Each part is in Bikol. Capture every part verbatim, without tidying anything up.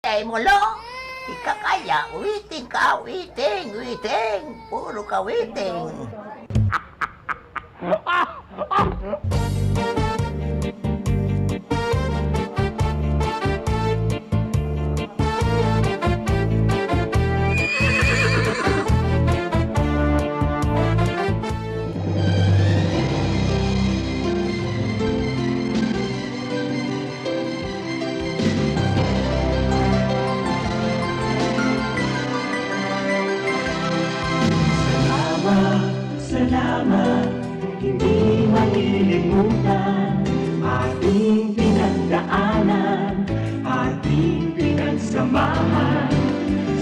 Ay, molo! Ika kaya, witing ka, witing, witing! Puro ka witing! Salamat, salamat, hindi malilimutan ating pinagdaanan, ating pinagsamahan,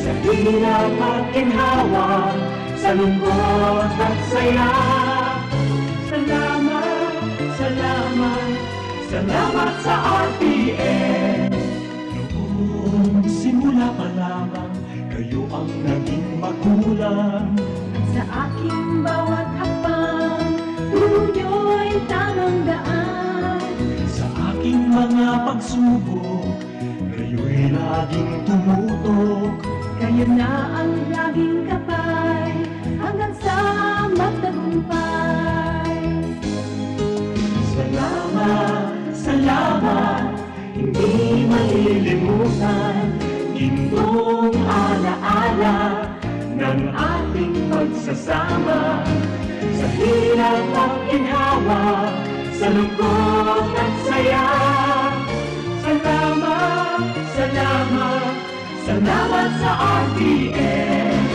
sa hirap at ginhawa, sa lungkot at saya. Salamat, salamat, salamat sa R P N. Noong simula pa lamang, kayo ang naging magulang. Sa aking bawat hakbang, turo niyo'y tamang daan. Sa aking mga pagsubok, kayo'y laging tumutok. Kayo na ang laging gabay, hanggang sa magtagumpay. Salamat, salamat, hindi malilimutan, gintong alaala ng ating pagsasama. Sa hirap at ginhawa, sa lungkot at saya. Salamat, salamat, salamat sa R T N.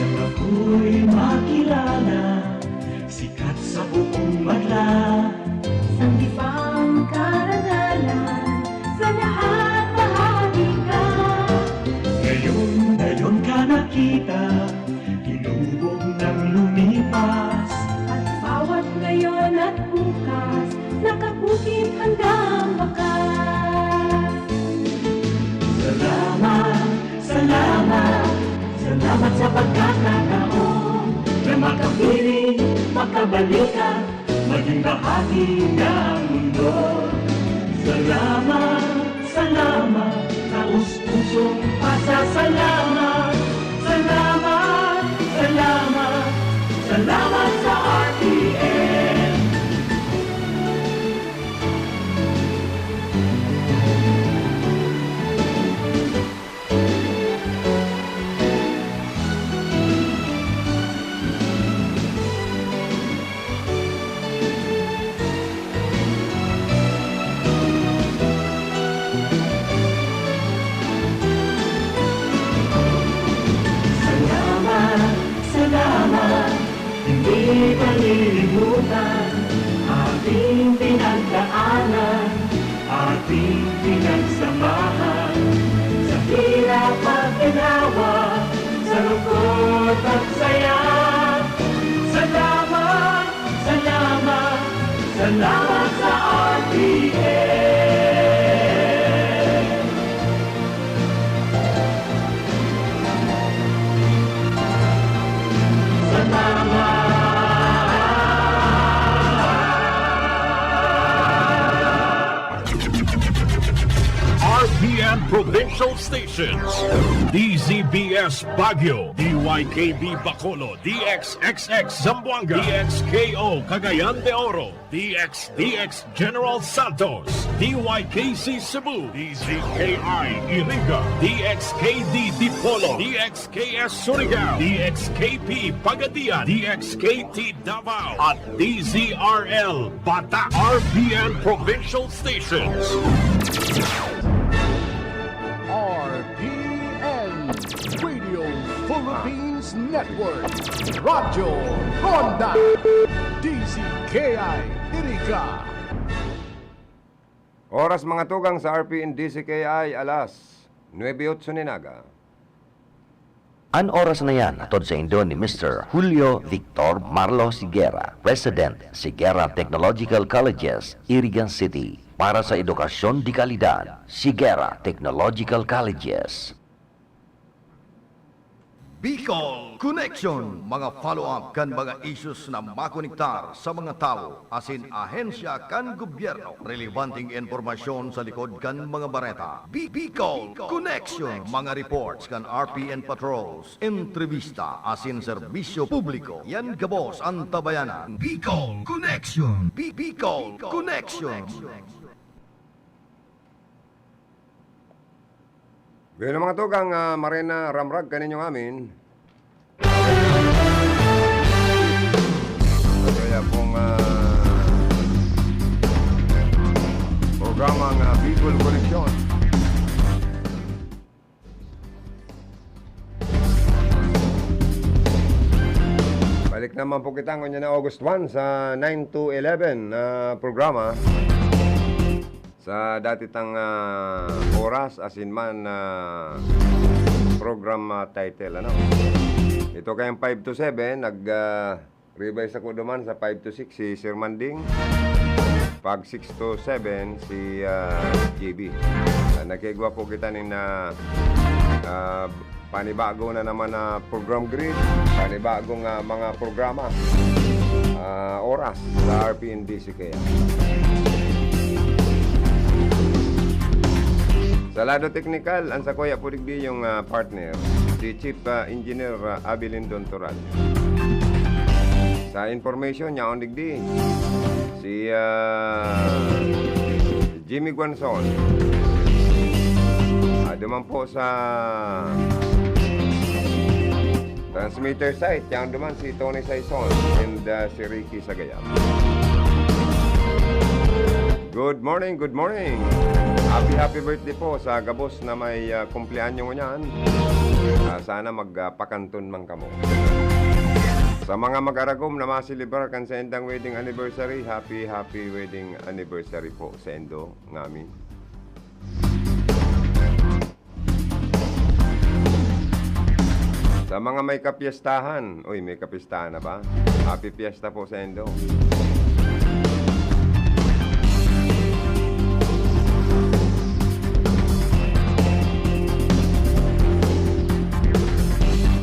Nang ako'y makilala, sikat sa buong madla. Sanggipan karanalan, sa lahat bahagi ka. Ngayon, ngayon ka nakita, tinubog nang lumipas. At bawat ngayon at bukas, nakabukid hanggang wakas. Salamat, salamat, salamat sa pagkakataon na makapiling, makabalikan, maging bahagi ng mundo. Salamat, salamat, taos-pusong pasasalamat. Salamat, salamat, salamat sa R T N. Salamat, salamat, hindi malilimutan ating pinagdaanan, ating pinagsamahan, sa hirap at ginawa, sa lungkot at saya. Salamat, salamat, salamat sa R T N. Salamat. R P N Provincial Stations, D Z B S Baguio, D Y K B Bacolod, D X X X Zamboanga, D X K O Cagayan de Oro, D X D X General Santos, D Y K C Cebu, D Z K I Iriga, D X K D Dipolog, D X K S Surigao, D X K P Pagadian, D X K T Davao, at D Z R L Bata, R P N Provincial Stations. R P N Radio Philippines Network, Radyo Ronda, D Z K I Iriga. Oras, mga tugang, sa R P N D Z K I, alas nuebe otso nin aga. An oras na yan hatod saindo ni Mister Julio Victor Marlo Sigera, President, Sigera Technological Colleges, Iriga City, para sa edukasyon de kalidad. Sigera Technological Colleges. Bicol Connection, mga follow-up kan mga issues na makonektar sa mga tawo asin ahensya kan gobyerno. Relebanteng impormasyon sa likod kan mga bareta. Bi-, Bicol Connection, mga reports kan R P N patrols, entrevista asin serbisyo publiko. Yan gabos an tabayanan. Bicol Connection. Bi-, Bicol Connection. Bueno, mga tugang, ah, marhay na ramrag kaninyo ngamin. Kaya pong, ah, programang, ah, Bicol Connection. Balik naman po kita ngunyan na August one sa nine to eleven na programa. Sa dati tang, ah, oras, asin man, ah, program, ah, title, ano. Ito kayang five to seven, nag, ah, revise ako duman sa five to six, si Sir Manding. Pag six to seven, si, ah, J B. Ah, nagkaigwa po kita nin, ah, ah, panibago na naman na program grid, panibagong, ah, mga programa, ah, oras sa R P N D C K. Sa lado teknikal, ang sakuya po digdi yung, ah, partner, si Chief, ah, Engineer, ah, Abilindon Toral. Sa information, yaon digdi, si, ah, Jimmy Guanzon. Ah, duman po sa transmitter site, yaon duman si Tony Saison and, ah, si Ricky Sagayap. Good morning, good morning. Happy, happy birthday po sa gabos na may, ah, kumpleanyo ngunyan. Ah, sana mag, ah, pakanton man kamo. Sa mga mag-aragom na maselebrar kan saindang wedding anniversary, happy, happy wedding anniversary po saindo ngamin. Sa mga may kapyestahan, uy, may kapyestahan na ba? Happy Fiesta po saindo.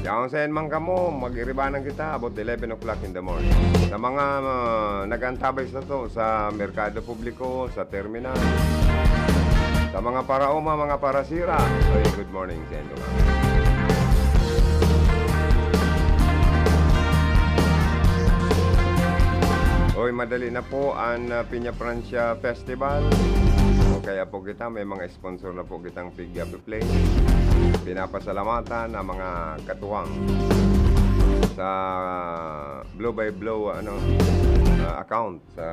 Yaon saen man kamo, mag-iribanan kita about eleven o'clock in the morning. Sa mga, ah, nag-antabay sato sa merkado publiko, sa terminal, sa mga paraoma, mga parasira, ay, good morning saindo. Oy, madali na po an, ah, Piña Francia Festival. O kaya po kita, may mga sponsor na po kitang pig-, ah, play. Pinapasalamatan ang mga katuwang sa Blow by Blow, ano, ah, account. Sa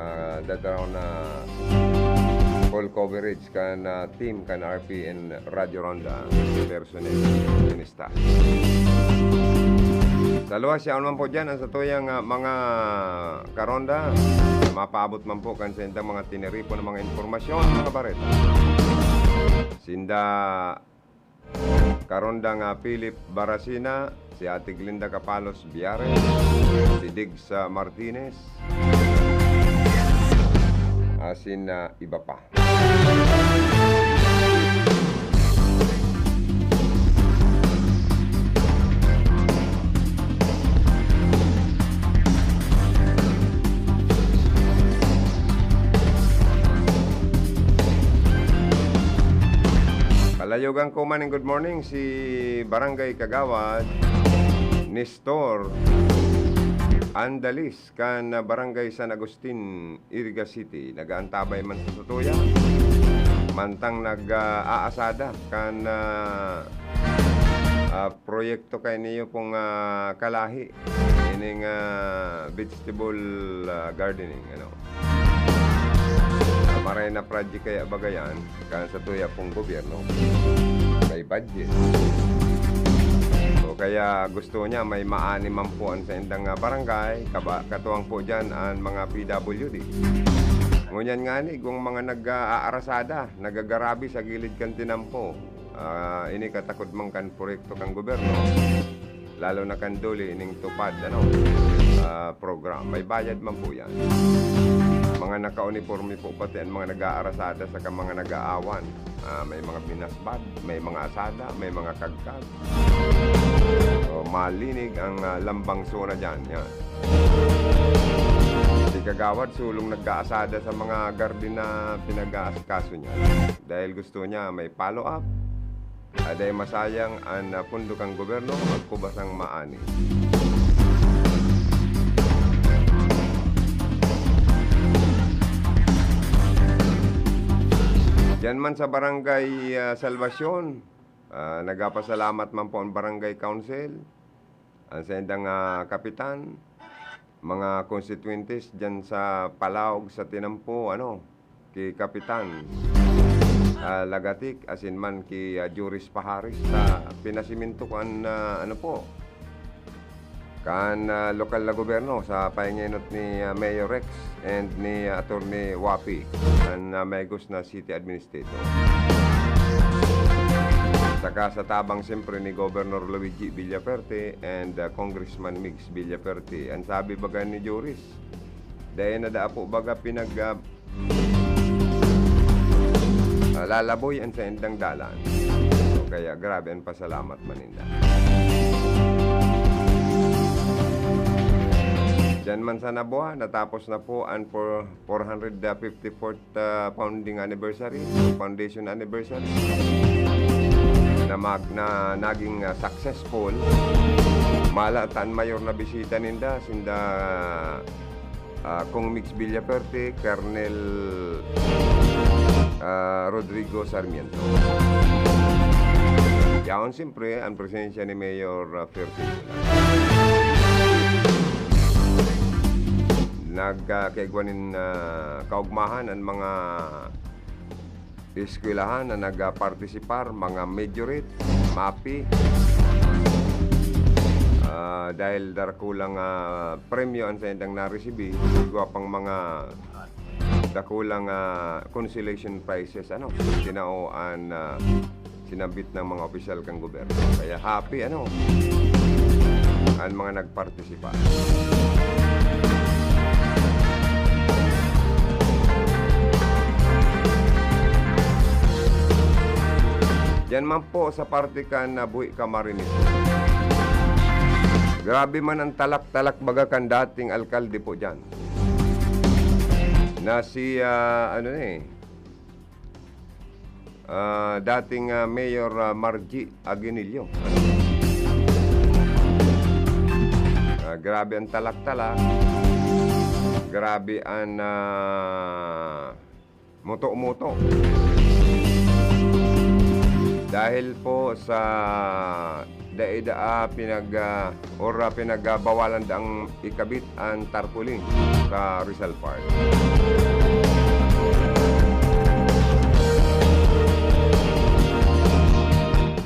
dadaw na full coverage kan, ah, team kan R P N Radyo Ronda, personal, minista. Sa luwas, yaon man po diyan ang satuyang, ah, mga karonda, mapaabot man po kan saindang mga tiniripon na mga impormasyon, mga bareta. Sinda Karondang, ah, Philip Baracina, si Ate Glinda Capalos Biares, si Diggs, ah, Martinez, asin, ah, iba pa. Palayogan ko man ning good morning si Barangay Kagawad Nestor Andalis kan Barangay San Agustin, Iriga City. Nag-aantabay man sa satuya, mantang nag, ah, aasada kan, ah, ah, proyekto kaini pong, ah, kalahi, ining, ah, vegetable, ah, gardening, ano. Ah, maray na project kaya baga yan, kan satuya pong gobyerno. May budget. So, kaya gusto niya may maani man po an saindang, ah, barangay, kaba-, katuwang po diyan an mga P W D. Ngunyan ngani, kung mga nag-aarasada, nagagarabi sa gilid kan tinampo, ah, ini katakod man kan proyekto kan gobyerno, Lalo na kan DOLE ining TUPAD, ano, ah, program. May bayad man po yan. Mga nakauniporme po pati ang mga nag-aarasada saka mga nag-aawan. Ah, may mga binasbad, may mga asada, may mga kagkag. So, malinig ang, ah, lambang zona dyan. Yan. Si Kagawad Sulong nag-aasada sa mga garden na pinag-aasikaso niya. Dahil gusto niya may follow-up, aday masayang an, ah, pondo kan gobyerno, magkubasang maani. Diyan man sa Barangay, ah, Salvacion, ah, nagpapasalamat man po ang Barangay Council, ang saindang, ah, kapitan, mga konstituyentes diyan sa Palaog, sa Tinampo, ano, ki Kapitan, ah, Lagatik, asin man ki, ah, Juris Paharis sa pinasiminto ko an, ah, ano po, kan, ah, lokal na gobyerno sa pahingenot ni, ah, Mayor Rex and ni, ah, Attorney Wapi, an, ah, maigos na city administrator. Saka sa tabang siyempre ni Governor Luigi Villafuerte and, ah, Congressman Migs Villafuerte. An sabi baga ni Juris, dai na daa po baga pinag, ah, ah, lalaboy an saindang dalan. So, kaya grabe an pasalamat man ninda. Diyan man sa Nabua, natapos na po an four, four hundred fifty-fourth, ah, founding anniversary, foundation anniversary, na mag-, na naging, ah, successful. Mala ta an mayor na bisita ninda, sinda ah, Cong Migs Villafuerte, Colonel, ah, Rodrigo Sarmiento. Yaon, siyempre, ang presensya ni Mayor, ah, Fertin. Nag, ah, kaigwa nin, ah, kaugmahan ang mga eskwelahan na nagpartisipar, mga majorette, MAPEH. Ah, dahil dakulang, ah, premyo an saindang naresibi, igwa pang mga dakulang, ah, consolation prizes, ano, tinao an, ah, sinambit ng mga opisyal kan gobyerno. Kaya happy, ano, an mga nagpartisipar. Diyan man po sa parte kan, ah, Buhi Camarines. Grabe man ang talak-talak baga kan dating alkalde po diyan. Na si, ah, ano na eh, ah, dating, ah, Mayor, ah, Margie Aguinillo. Ah, grabe ang talak-talak. Grabe ang, ah, muto-muto. Dahil po sa dai daa pinag-, ah, or, ah, pinagbawalan daang ikabit an tarpaulin sa Rizal Park.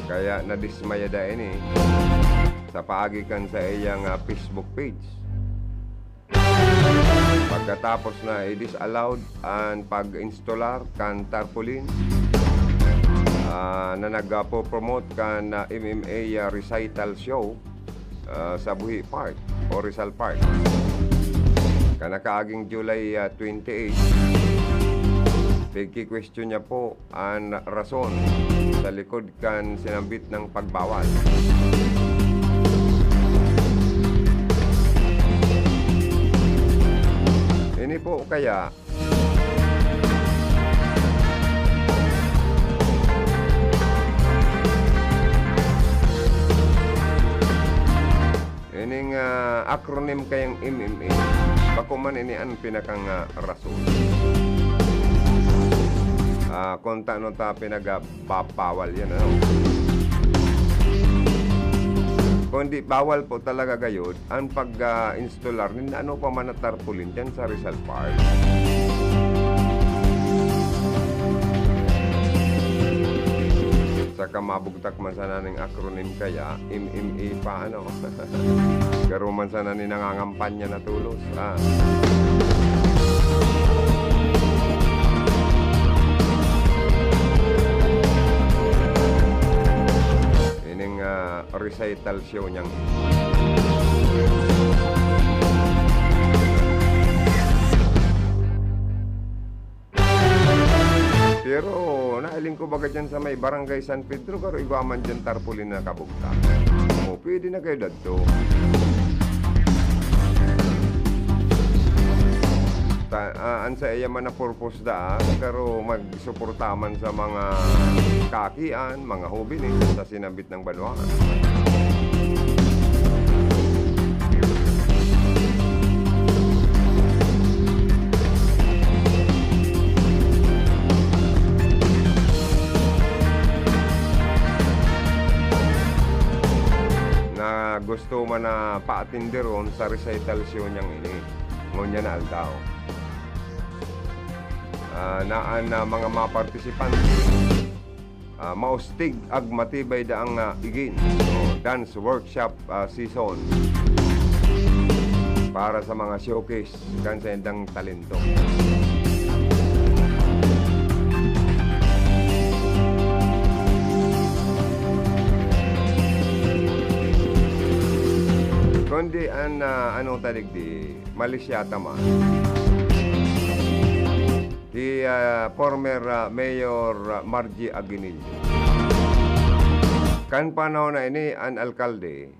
Kaya nadismaya daa ini sa paagi kan saiyang, ah, Facebook page. Pagkatapos na i-disallowed an pag-instalar kan tarpaulin, ah, na nagpo-promote kan, ah, M M A, ah, recital show, ah, sa Buhi Park o Rizal Park. Kan nakaaging July, ah, twenty-eight, pigki-question niya po an rason sa likod kan sinambit na pagbawal. Ini po kaya, ining, ah, acronym kayang M M A, bako man ini an pinakang, ah, rason. Ah, kung tano ta pinagababawal yan, ano? Kundi bawal po talaga gayod ang pag, ah, instalar nin ano pa man na tarpaulin dyan sa Rizal Park. Saka mabugtak man sana ning acronym kaya, M M A pa, ano? Garo man sana ni nangangampanya na tolos, ah. Ining, ah, recital show niyang Pero nailing ko baga dyan sa may Barangay San Pedro, garo igwa man dyan tarpaulin na kabugtak. O, pwede na kayo dadto. Ta-, ah, an sa iya man na purpose da, ah, pero magsuporta man sa mga kakian, mga hobenes, sa sinambit ng banwaan. Na gusto man na paatinderon sa recital show niyang ini, ngunyan na aldaw. Ah, na an, ah, mga mapartisipante, ah, maustig ag matibay daang, ah, igin o dance workshop, ah, season para sa mga showcase kan saindang talento. Kundi an, ah, ano ta digdi, malisya ta man. Ki, ah, former, ah, Mayor, ah, Margie Aguinaldo. Kan panahon na ini, an alkalde,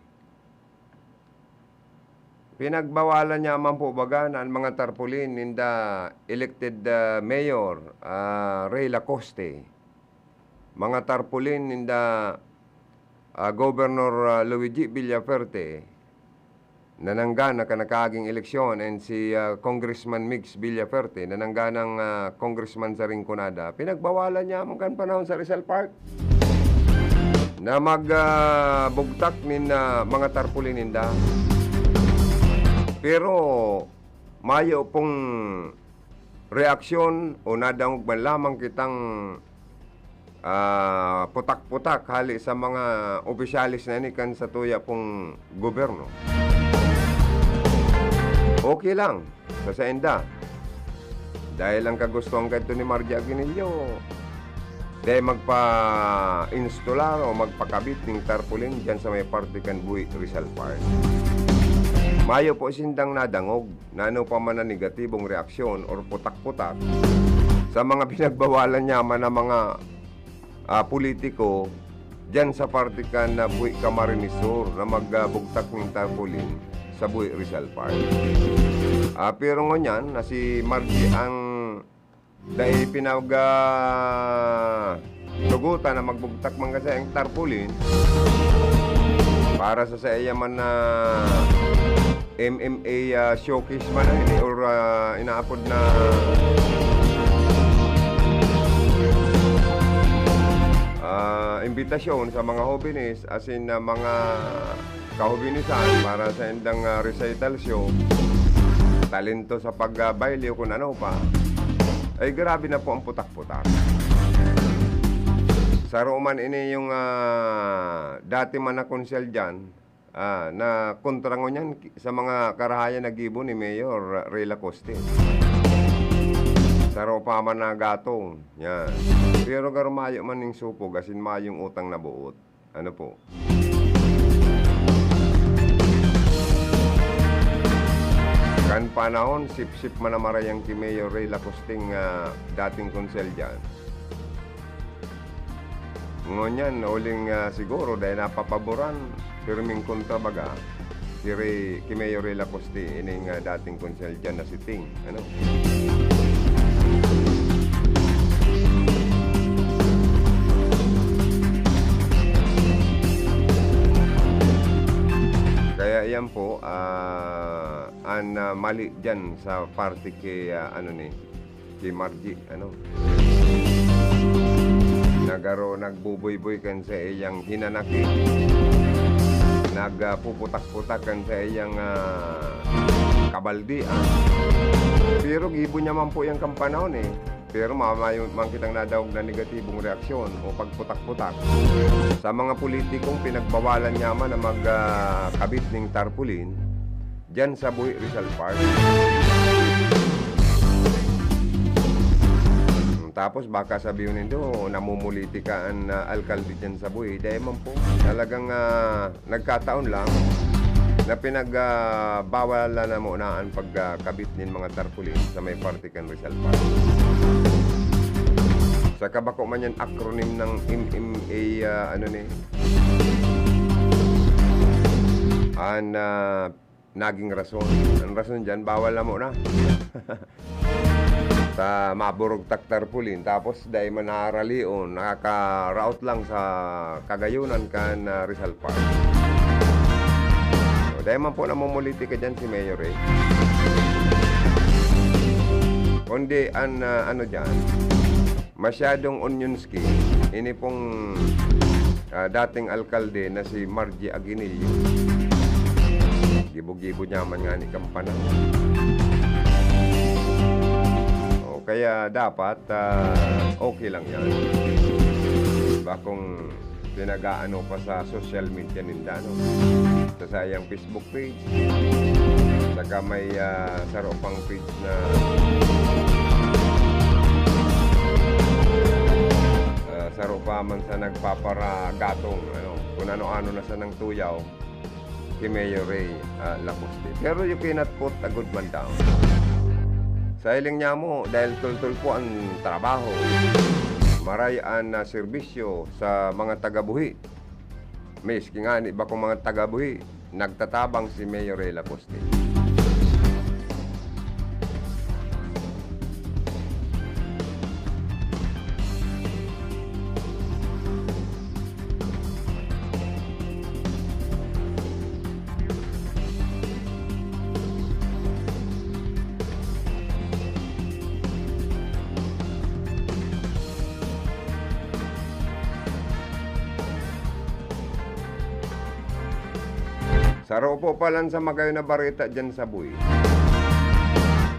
pinagbawalan niya man po baga na an mga tarpaulin ninda elected, ah, mayor, ah, Rey Lacoste, mga tarpaulin ninda, ah, Governor, ah, Luigi Villafuerte, na nanggana kan nakaaging eleksyon, and si, ah, Congressman Migs Villafuerte, na nangganang, ah, congressman sa Rinconada, pinagbawalan niya man kan panahon sa Rizal Park na mag, ah, bugtak nin, ah, mga tarpaulin ninda. Pero mayo pong reaksyon o nadangog man lamang kitang, ah, putak-putak hali sa mga opisyales na ini kan satuya pong gobyerno. Okay lang sa sainda. Dahil ang kagustuhan kadto ni Margie Aguinaldo, dai magpa-instalar o magpakabit ning tarpaulin diyan sa may parte kan Buhi Rizal Park. Mayo po sindang nadangog na ano pa man na negatibong reaksyon or putak-putak sa mga pinagbawalan niya man na mga, ah, politiko diyan sa parte kan, ah, Buhi Camarines Sur na mag, ah, bugtak ning tarpaulin sa Buhi Rizal Park. Ah, pero ngunyan na si Margie ang dai pinag, ah, tugotan na magbugtak man kasi ang tarpaulin para sa saiya man na M M A, ah, showcase man na ini or, ah, inaapod na, ah, imbitasyon sa mga hobenes, asin na mga kahobinisan para sa indang, ah, recital show, talento sa pag, ah, baile o kung ano pa, ay grabe na po ang putak-putak. Saro man ini yung, ah, dati man na konsel diyan, ah, na kontra ngunyan ki-, sa mga karahayan na gibo ni Mayor Rey Lacoste. Saro pa man na gatong, yan. Pero garo mayo man ning supog, asin mayong utang na boot. Ano po? Kan panahon, sipsip man na marayang ki Mayor Rey Lacosting, ah, dating konsel diyan. Ngunyan, uling, ah, siguro, dahil napapaboran, pirming kontra baga, si Rey, ki Mayor Rey Lacoste, ining, ah, dating konsel diyan na si Ting, ano? Kaya yan po, ah, an, ah, mali diyan sa parte ki, ah, ano ni, ki Margie, ano, nagaro-, nagbuboyboy kan sa iyang hinanaki. Nag, ah, puputak-putak kan sa iyang, ah, kabaldian. Pero gibo niya man po yan kan panahon, eh. Pero mamayo man kitang nadangog na negatibong reaksyon o pagputak-putak sa mga politikong pinagbawalan niya man na mag, ah, kabit ning tarpaulin diyan sa Buhi Rizal Park. Tapos baka sabihon nindo, namumulitika an, ah, alkalde diyan sa Buhi. Dai man po. Talagang, ah, nagkataon lang na pinag, ah, bawalan na muna an pagkabit nin mga tarpaulin sa may parte kan Rizal Park. Saka bako man yan acronym ng M M A, ah, ano ni, an, ah, naging rason. Ang rason diyan, bawal na muna. Sa maburog tak tarpaulin, tapos dai man naralion, nakakaraot lang sa kagayunan kan, ah, Rizal Park. So, dai man po namumulitika diyan si Mayor, eh. Kundi an, ah, ano diyan, masyadong onion skin. Ini pong, ah, dating alkalde na si Margie Aguinaldo. Gibo-gibo niya man ngani kan panahon. O, kaya dapat, ah, okay lang yan. Bakong pinag-aano pa sa social media ninda, no? Sa sayang Facebook page. Saka may, ah, saro pang page na, ah, saro pa man sa nagpaparagatong, ano, kung ano-ano na sanang tuyaw kay Mayor Rey, ah, Lacoste. Pero you cannot put a good man down. Sa hiling niya mo, dahil tultol po ang trabaho, maray an, ah, serbisyo sa mga taga-Buhi. Miski ngani bakong mga taga-Buhi, nagtatabang si Mayor Rey Lacoste. Saro po palan sa magayon na bareta diyan sa Buhi.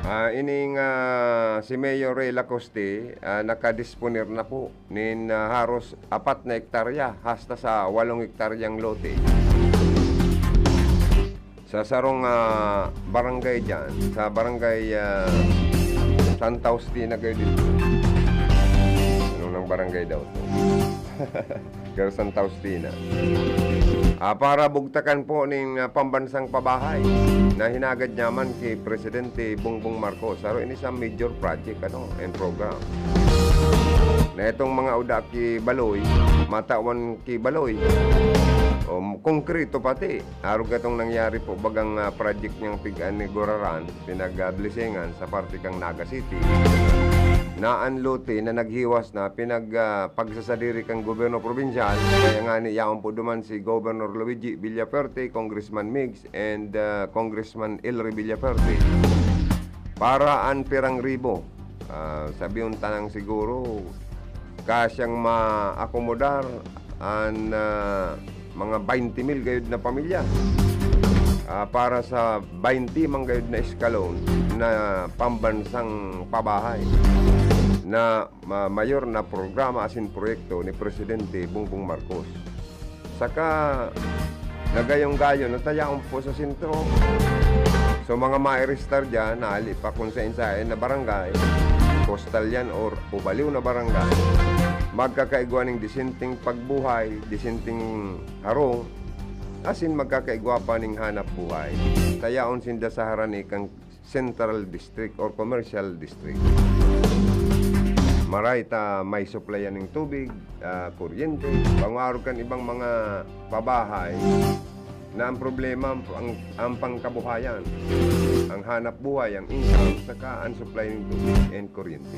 Ah, ining, ah, si Mayor Rey Lacoste, ah, nakadisponer na po nin, ah, haros apat na hektarya hasta sa walong hektaryang lote. Sa sarong, ah, barangay diyan, sa barangay, ah, Santa Justina kayo dito. Ano nang barangay daw to? Pero Santa Justina. Ah, para bugtakan po ning, ah, pambansang pabahay na hinagad niya man ki Presidente Bongbong Marcos. Saro ini sa major project, ano, and program. Na itong mga uda ki Baloy, matawan ki Baloy. O, konkreto pati. Arog katong nangyari po, bagang, ah, project niyang pig-aniguraran, pinag-blessingan sa parte kang Naga City, na an lote na naghiwas na pinag, ah, pagsasadiri kang gobyerno probinsyal. Kaya ngani, yaon po duman si Governor Luigi Villafuerte, Congressman Migs, and, ah, Congressman Elry Villafuerte. Para an pirang ribo, ah, sabihon tanang siguro, kasyang maakomodar an, ah, mga baynte mil gayod na pamilya. Ah, para sa baynte man gayod na eskalon na pambansang pabahay na ma-, mayor na programa asin proyekto ni Presidente Bongbong Marcos. Saka, nagayong-gayon, natayaon po sa sentro. So, mga mairestar diyan, naali pa kung sain-sain na barangay, coastal yan or ubaliw na barangay, magkakaigwa ning disenteng pagbuhay, disenteng harong, asin magkakaigwa pa ning hanap buhay. Tayaon sinda sa harani kang Central District or Commercial District. Maray ta may suplayan ning tubig, ah, kuryente, pangwarog kan ibang mga pabahay na ang problema ang, ang pangkabuhayan, ang hanap buhay, ang income, saka ang supply ng tubig and kuryente.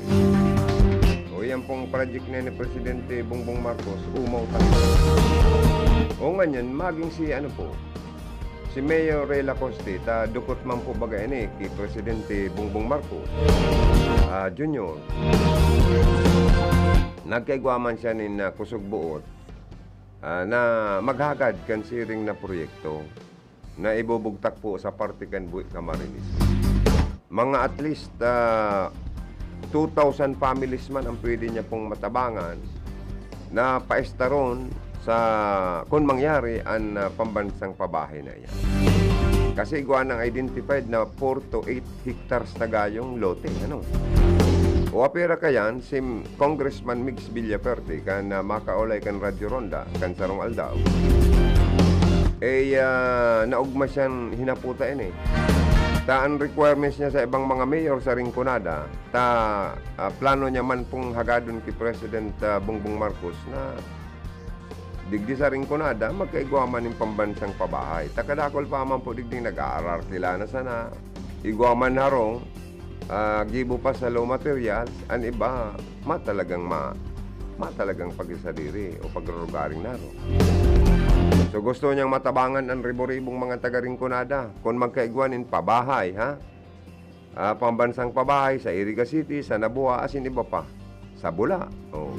O, yan pong project na ni Presidente Bongbong Marcos, umaw talaga. O, nganyan, maging si ano po, si Mayor Rey Lacoste, ta dukot man po baga ini ki Presidente Bongbong Marcos, ah, Junior. Nagkaigwa man siya nin, ah, kusog buot, ah, na maghagad kan siring na proyekto na ibubugtak po sa parte kan Buhi Camarines. Mga at least, ah, two thousand families man ang pwede niya pong matabangan na paestaron sa, kun mangyari, an, ah, pambansang pabahay na iyan. Kasi igwa nang identified na four to eight hectares na gayong lote, ano? O apira kayan si Congressman Migs Villafuerte kan, ah, makaulay kan Radyo Ronda kan sarong aldaw. Eh, ah, naogma siyang hinaputa ini. Ta an requirements niya sa ibang mga mayor sa Rinconada, ta, ah, plano niya man pong hagadon ki President, ah, Bongbong Marcos na digdi sa Rinconada, magkaigwa man nin pambansang pabahay. Ta kadakul pa man po digdi nag-aarar sila na sana. Igwa man harong, ah, gibo pa sa low materials, an iba, matalagang ma-, matalagang pagkasadiri o pagrurugaring naro. So, gusto niyang matabangan an ribo-ribong mga taga Rinconada, kun magkaigwa nin pabahay, ha? Ah, pambansang pabahay sa Iriga City, sa Nabua, asin iba pa. Sa Bula. Oh.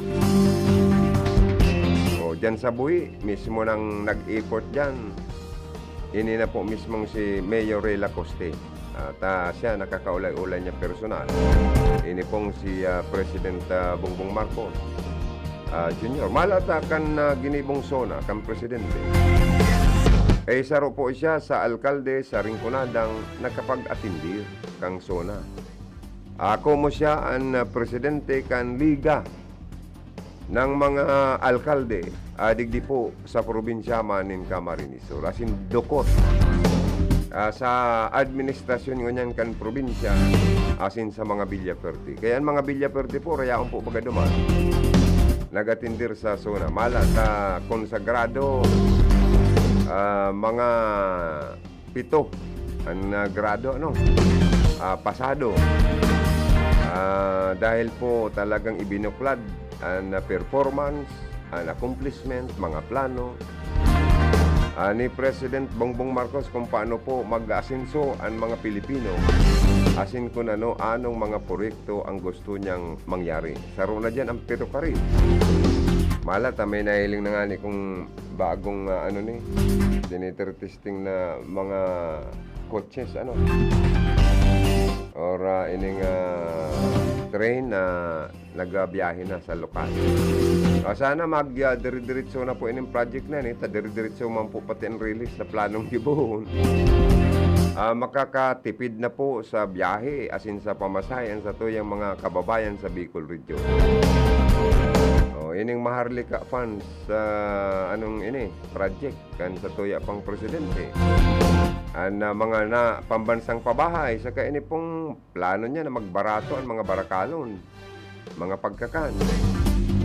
Oh, dyan sa Bui, mismo nang nag-effort dyan. Ini na po mismong si Mayor Ray Lacoste. At, ah, siya nakakaulay-ulay niya personal. Ini pong si, ah, President, ah, Bongbong Marcos, ah, Junior. Malata kan, ah, ginibong SONA, kan presidente. Eh, saro po siya sa alkalde sa Rinconadang nakapag-atindir kan SONA. Ako mo siya an, ah, presidente kan Liga ng mga alkalde, ah, digdi po sa probinsya man nin Camarines Sur, asin dukot, ah, sa administrasyon ngunyan kan probinsya, asin sa mga Villafuerte. Kaya an mga Villafuerte po, rayaon po baga duman, nag-atindir sa SONA. Mala ta konsagrado, ah, mga pito an, ah, grado, ano, ah, pasado. Ah, dahil po talagang ibinuklad an, ah, performance, an accomplishment, mga plano, ah, ni President Bongbong Marcos kung paano po mag-aasenso an mga Pilipino, asin kun ano-anong mga proyekto ang gusto niyang mangyari. Saro na diyan ang pito kari. Mala ta may nahiling na ngani kung bagong, ah, ano ni, generator testing na mga kotses, ano? Or, ah, ining, ah, train na nagbiyahe na sa lokal. Ah, sana mag, ah, dire-diretso na po ining project na yan, eh. Ta dire-diretso man po pati ang release na planong gibohon. Ah, makakatipid na po sa biyahe, asin sa pamasahe, ang satuyang mga kababayan sa Bicol Region. Oh, ining Maharlika Funds, ah, anong ini, project kan satuya pang presidente. An, ah, mga na pambansang pabahay, saka ini pong plano niya na magbarato an mga barakalon, mga pagkakan.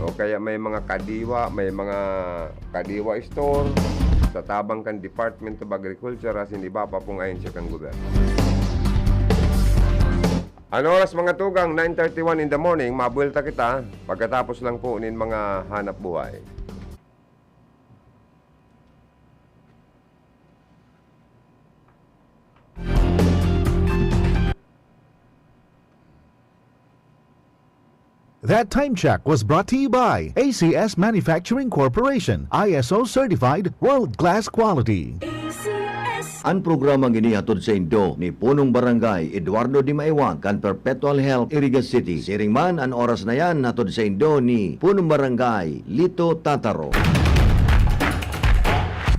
O kaya may mga kadiwa, may mga kadiwa store sa tabang kan Department of Agriculture asin iba pa pong ahensya kan gobyerno. An oras, mga tugang, nine thirty-one in the morning. Mabuelta kita pagkatapos lang po nin mga hanap buhay. That time check was brought to you by A C S Manufacturing Corporation, I S O certified, world-class quality. A C S. An programang ini hatod saindo ni Punong Barangay Eduardo Dimaiwag kan Perpetual Health, Iriga City. Siring man, an oras na yan hatod saindo ni Punong Barangay Lito Tataro.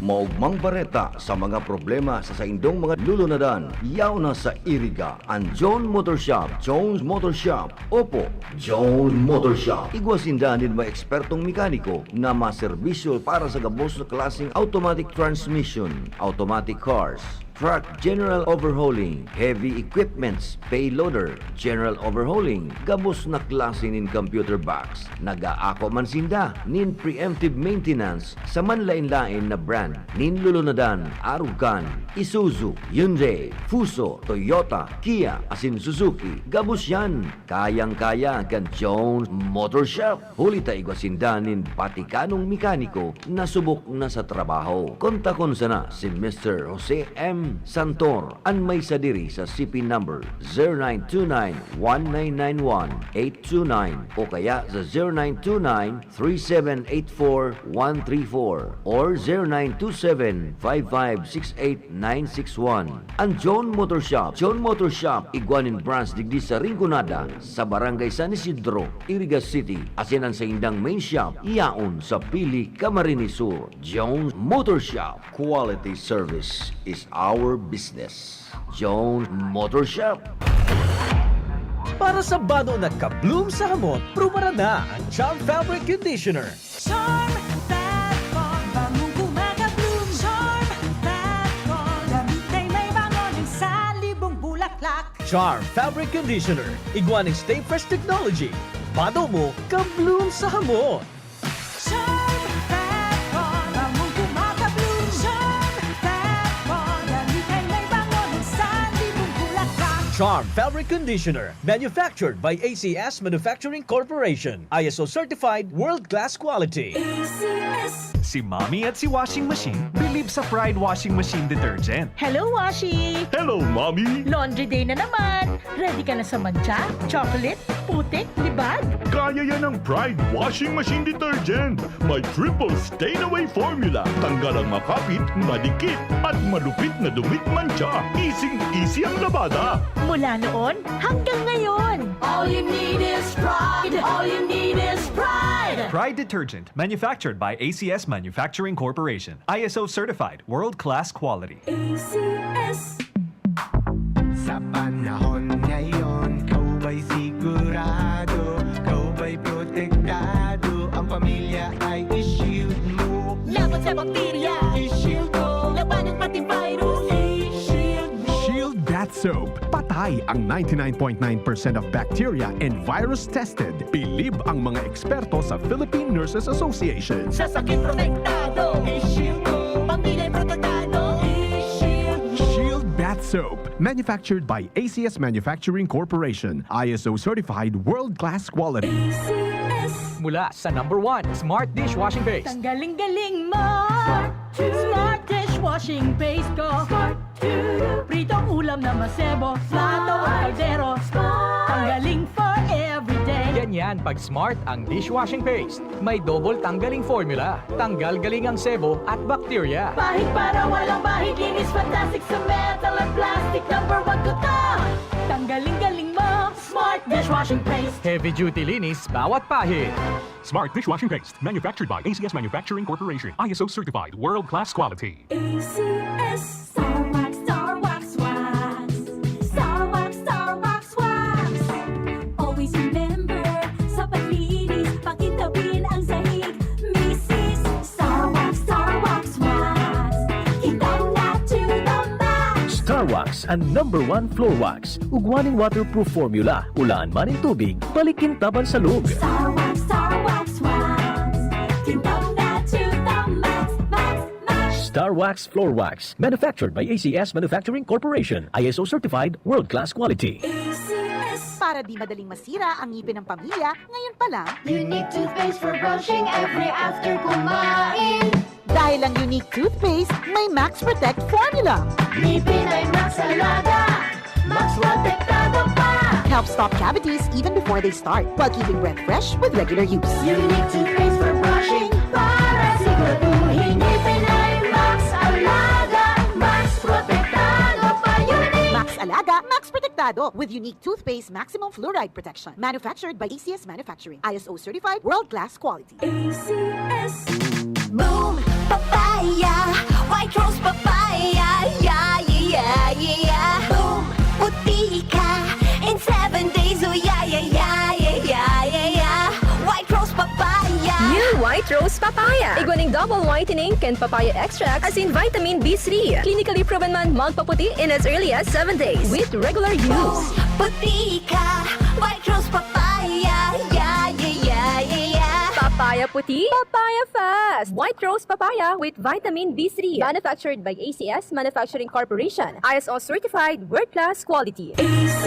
Maogmang bareta sa mga problema sa saindong mga lulunadan, yaon na sa Iriga, an John Motor Shop, Jones Motor Shop. Opo, Jones Motor Shop. Igwa sinda nin mga ekspertong mekaniko na maserbisyo para sa gabos na klaseng automatic transmission, automatic cars, truck general overhauling, heavy equipments, payloader, general overhauling, gabos na klase nin computer box. Nag-aako man sinda nin preemptive maintenance sa manlaen-laen na brand nin lulunadan, arog kan Isuzu, Hyundai, Fuso, Toyota, Kia, asin Suzuki. Gabos yan, kayang-kaya kan Jones Motor Shop. Huli ta igwa sinda nin batikanong mekaniko na subok na sa trabaho. Kontakon sana si Mister Jose M Santor, an may sadiri sa C P number zero nine two nine one nine nine one eight two nine o kaya sa zero nine two nine three seven eight four one three four or zero nine two seven five five six eight nine six one. An John Motor Shop. John Motor Shop, igwa nin branch digdi sa Rinconada, sa Barangay San Isidro, Iriga City, asin an saindang main shop yaon sa Pili, Camarines Sur. Jones Motor Shop. Quality service is our business. Jones Motor Shop. Para sa bado na ka-bloom sa hamot, prubaran na ang Charm Fabric Conditioner. Charm Fat Con, bangong kumaka-bloom. Charm Fat Con, damit ay may bango ng sanlibong bulaklak. Charm Fabric Conditioner, igwa ning Stay Fresh Technology. Bado mo, ka-bloom sa hamot. Charm Fat Con, bangong kumaka-bloom. Charm Fat Con, damit ay may bango ng sanlibong bulaklak. Charm Fabric Conditioner, manufactured by A C S Manufacturing Corporation. I S O certified, world-class quality. A C S. Si Mommy at si Washing Machine bilib sa Pride Washing Machine Detergent. Hello, Washi! Hello, Mommy! Laundry day na naman! Ready ka na sa mantsa, chocolate, putik, libag? Kaya yan ng Pride Washing Machine Detergent. May triple stain away formula. Tanggal ang makapit, madikit, at malupit na dumit mantsa. Easy-easy ang labada. Mula noon hanggang ngayon! All you need is pride. All you need is pride. Pride Detergent, manufactured by A C S Manufacturing Corporation. I S O certified, world-class quality. A C S. Sa panahon ngayon, ikaw ba'y sigurado? Ikaw ba'y protektado? Ang pamilya ay i-shield mo. Laban sa bakterya. I-shield mo. Labanan pati virus. I-shield mo. Shield Bath Soap. Patay ang ninety-nine point nine percent of bacteria and virus tested. Bilib ang mga eksperto sa Philippine Nurses Association. Sa sakit protektado. I-shield mo. Pamilya protektado. I-shield mo. Shield Bath Soap. Manufactured by A C S Manufacturing Corporation. I S O certified, world-class quality. A C S. Mula sa number one Smart Dishwashing Paste. Tanggaling-galing mo! Smart dishwashing paste ko! Pritong ulam na masebo, plato at kaldero. Tanggaling for everyday. Ganyan pag Smart ang dishwashing paste. May double tanggaling formula. Tanggal galing ang sebo at bakterya. Pahid para walang bahid, linis fantastic sa metal at plastic. Number one ko to! Tanggaling-galing mo! Smart dishwashing paste. Heavy duty linis bawat pahid. Smart Dishwashing Paste, manufactured by A C S Manufacturing Corporation. I S O certified, world-class quality. A C S. Star Wax, Star Wax Wax. Star Wax, Star Wax Wax. Always remember, sa paglinis, pakintabin ang sahig. Misis, Star Wax, Star Wax Wax. Kintab na to the max. Star Wax, ang number one floor wax. Igwa ning waterproof formula. Ulaan man nin tubig, balik kintab an salog. Star Wax, Star Wax Wax. Kintab na to the max, max, max. Star Wax Floor Wax. Manufactured by A C S Manufacturing Corporation. I S O certified, world-class quality. A C S. Para di madaling masira ang ngipin ng pamilya, ngayon pa lang, Unique toothpaste for brushing every after kumain. Dahil ang Unique Toothpaste may Max Protect Formula. Ngipin ay Max Alaga, Max Protektado pa. Helps stop cavities even before they start, while keeping breath fresh with regular use. Unique toothpaste for brushing para siguraduhin ngipin ay Max Alaga, Max Protektado pa. Unique. Max Alaga, Max Protektado with Unique Toothpaste Maximum Fluoride Protection. Manufactured by A C S Manufacturing. I S O certified, world-class quality. A C S. Boom! Papaya! White Rose Papaya! Yeah, yeah, yeah, yeah! Boom! Puti ka! In seven days, oh yeah, yeah, yeah, yeah, yeah, yeah, yeah! White Rose Papaya! New White Rose Papaya. Igwa ning double whitening kan papaya extract asin vitamin B three. Clinically proven man magpaputi in as early as seven days with regular use. Puti ka! White Rose Papaya! Yeah, yeah, yeah, yeah, yeah! Papaya puti, papaya fast. White Rose Papaya with vitamin B three. Manufactured by A C S Manufacturing Corporation. I S O certified, world-class quality. A C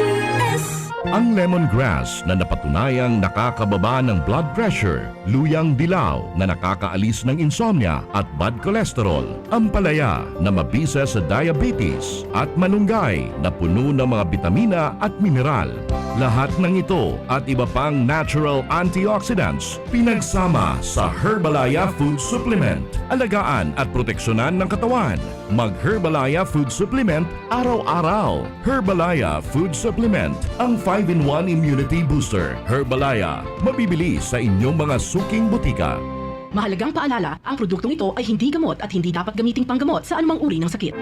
S. Ang lemongrass na napatunayang nakakababa ng blood pressure, luyang dilaw na nakakaalis ng insomnia at bad cholesterol, ampalaya na mabisa sa diabetes, at malunggay na puno ng mga bitamina at mineral. Lahat ng ito at iba pang natural antioxidants pinagsama sa Herbalaya Food Supplement. Alagaan at proteksyonan ng katawan. Mag Herbalaya Food Supplement araw-araw. Herbalaya Food Supplement, ang five-in-one Immunity Booster. Herbalaya, mabibili sa inyong mga suking botika. Mahalagang paalala, ang produktong ito ay hindi gamot at hindi dapat gamiting panggamot sa anumang uri ng sakit.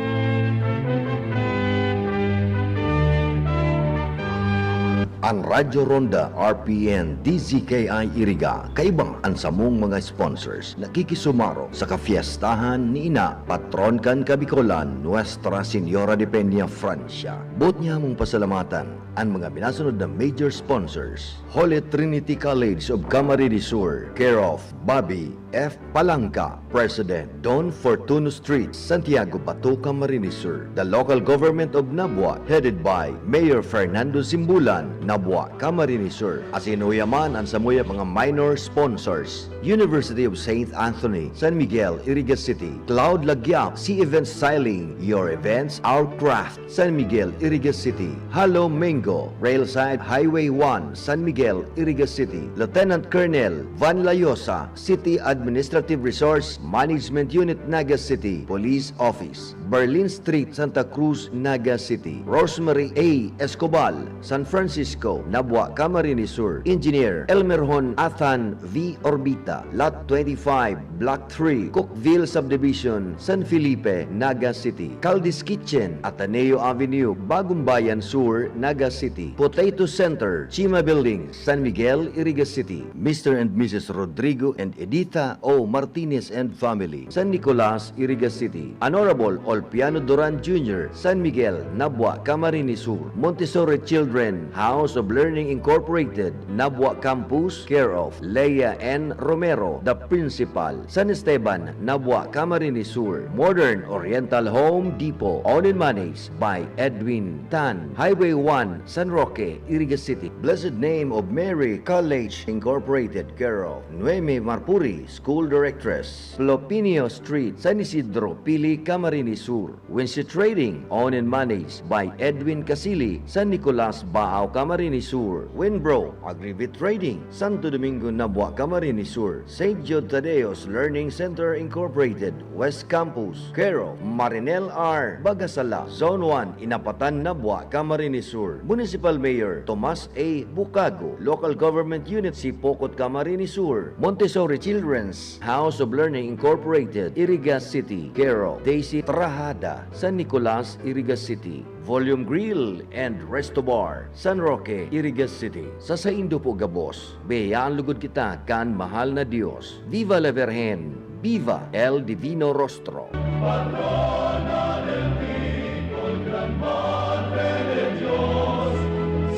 An Radyo Ronda, R P N, D Z K I Iriga, kaiba an samong mga sponsors, nakikisumaro sa kafiestahan ni Ina, patron kan Kabikolan, Nuestra Señora de Peña, Francia. Boot niya mong pasalamatan an mga minasunod na major sponsors: Holy Trinity College of Camarines Sur, care of Bobby F. Palangka, President, Don Fortuno Street, Santiago, Bato, Camarines Sur. The local government of Nabua, headed by Mayor Fernando Simbulan, Nabua, Camarines Sur. Asin uya man an samuyang mga minor sponsors: University of Saint Anthony, San Miguel, Iriga City, Cloud Lagyap, Sea Event Styling, Your Events, Our Craft, San Miguel, Iriga City, Halo Mango, Railside Highway one, San Miguel, Iriga City, Lieutenant Colonel Van Layosa, City Administrative Resource Management Unit, Naga City, Police Office, Berlin Street, Santa Cruz, Naga City, Rosemary A. Escobal, San Francisco, Nabua, Camarines Sur, Engineer Elmerhon Athan V. Orbita, Lot twenty-five, Block three, Cookville Subdivision, San Felipe, Naga City, Caldi's Kitchen, Ateneo Avenue, Bagumbayan Sur, Naga City, Potato Center, Chima Building, San Miguel, Iriga City, Mister and Missus Rodrigo and Edita O. Martinez and family, San Nicolas, Iriga City, Honorable Olpiano Duran Junior, San Miguel, Nabua, Camarines Sur, Montessori Children, House of Learning Incorporated, Nabua Campus, care of Lea N. Romero, the principal, San Esteban, Nabua, Camarines Sur, Modern Oriental Home Depot, owned and managed by Edwin Tan, Highway one, San Roque, Iriga City, Blessed Name of Mary College Incorporated, care of Noemi Marpuri, School Directress, Lopinio Street, San Isidro, Pili, Camarines Sur. Wincy Trading, owned and managed by Edwin Casili, San Nicolas, Baao, Camarines Sur. Winbro, Agribit Trading, Santo Domingo, Nabua, Camarines Sur. Saint Jude Tadeo's Learning Center Incorporated, West Campus, care of Marinel R. Bagasala, Zone one, Inapatan, Nabua, Camarines Sur. Municipal Mayor Tomas A. Bucago, Local Government Unit Sipocot, Camarines Sur. Montessori Children's House of Learning Incorporated, Iriga City, care of Daisy Trahada, San Nicolas, Iriga City. Volume Grill and Resto Bar, San Roque, Iriga City. Sa saindo po gabos, biyayaan lugod kita kan mahal na Dios. Viva la Virgen! Viva el Divino Rostro! Patrona del Bicol, gran Madre de Dios,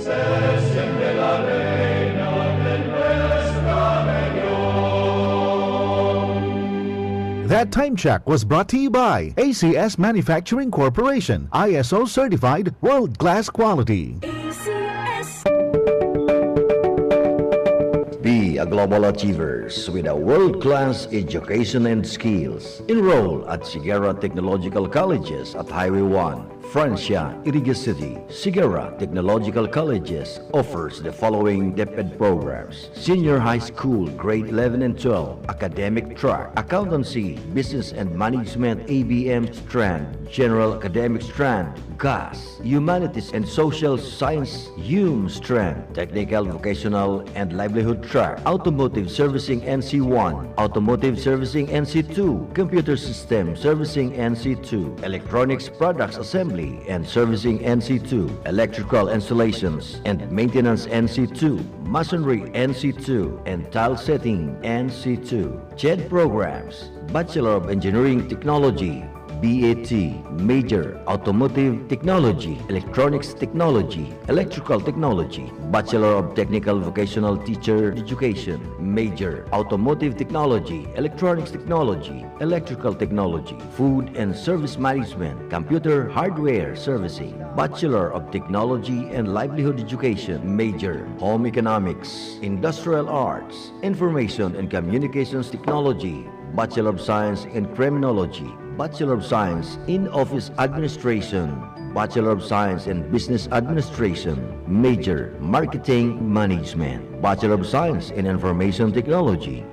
se siente la reina de nuestra región. That time check was brought to you by A C S Manufacturing Corporation, I S O certified, world-class quality. A C S. Be a global achievers with a world-class education and skills. Enroll at Sigara Technological Colleges at Highway one, Francia, Iriga City. Sigara Technological Colleges offers the following DepEd programs: Senior High School, Grade eleven and twelve, Academic Track, Accountancy, Business and Management, A B M strand, General Academic strand, GAS, Humanities and Social Science, HUM strand, Technical, Vocational and Livelihood Track, Automotive Servicing N C one, Automotive Servicing N C two, Computer System Servicing N C two, Electronics Products Assembly and Servicing N C two, Electrical Installations and Maintenance N C two, Masonry N C two, and Tile Setting N C two. CHED programs: Bachelor of Engineering Technology, B A T, major, Automotive Technology, Electronics Technology, Electrical Technology, Bachelor of Technical Vocational Teacher Education, major, Automotive Technology, Electronics Technology, Electrical Technology, Food and Service Management, Computer Hardware Servicing, Bachelor of Technology and Livelihood Education, major, Home Economics, Industrial Arts, Information and Communications Technology, Bachelor of Science in Criminology, Bachelor of Science in Office Administration, Bachelor of Science in Business Administration, major, Marketing Management, Bachelor of Science in Information Technology.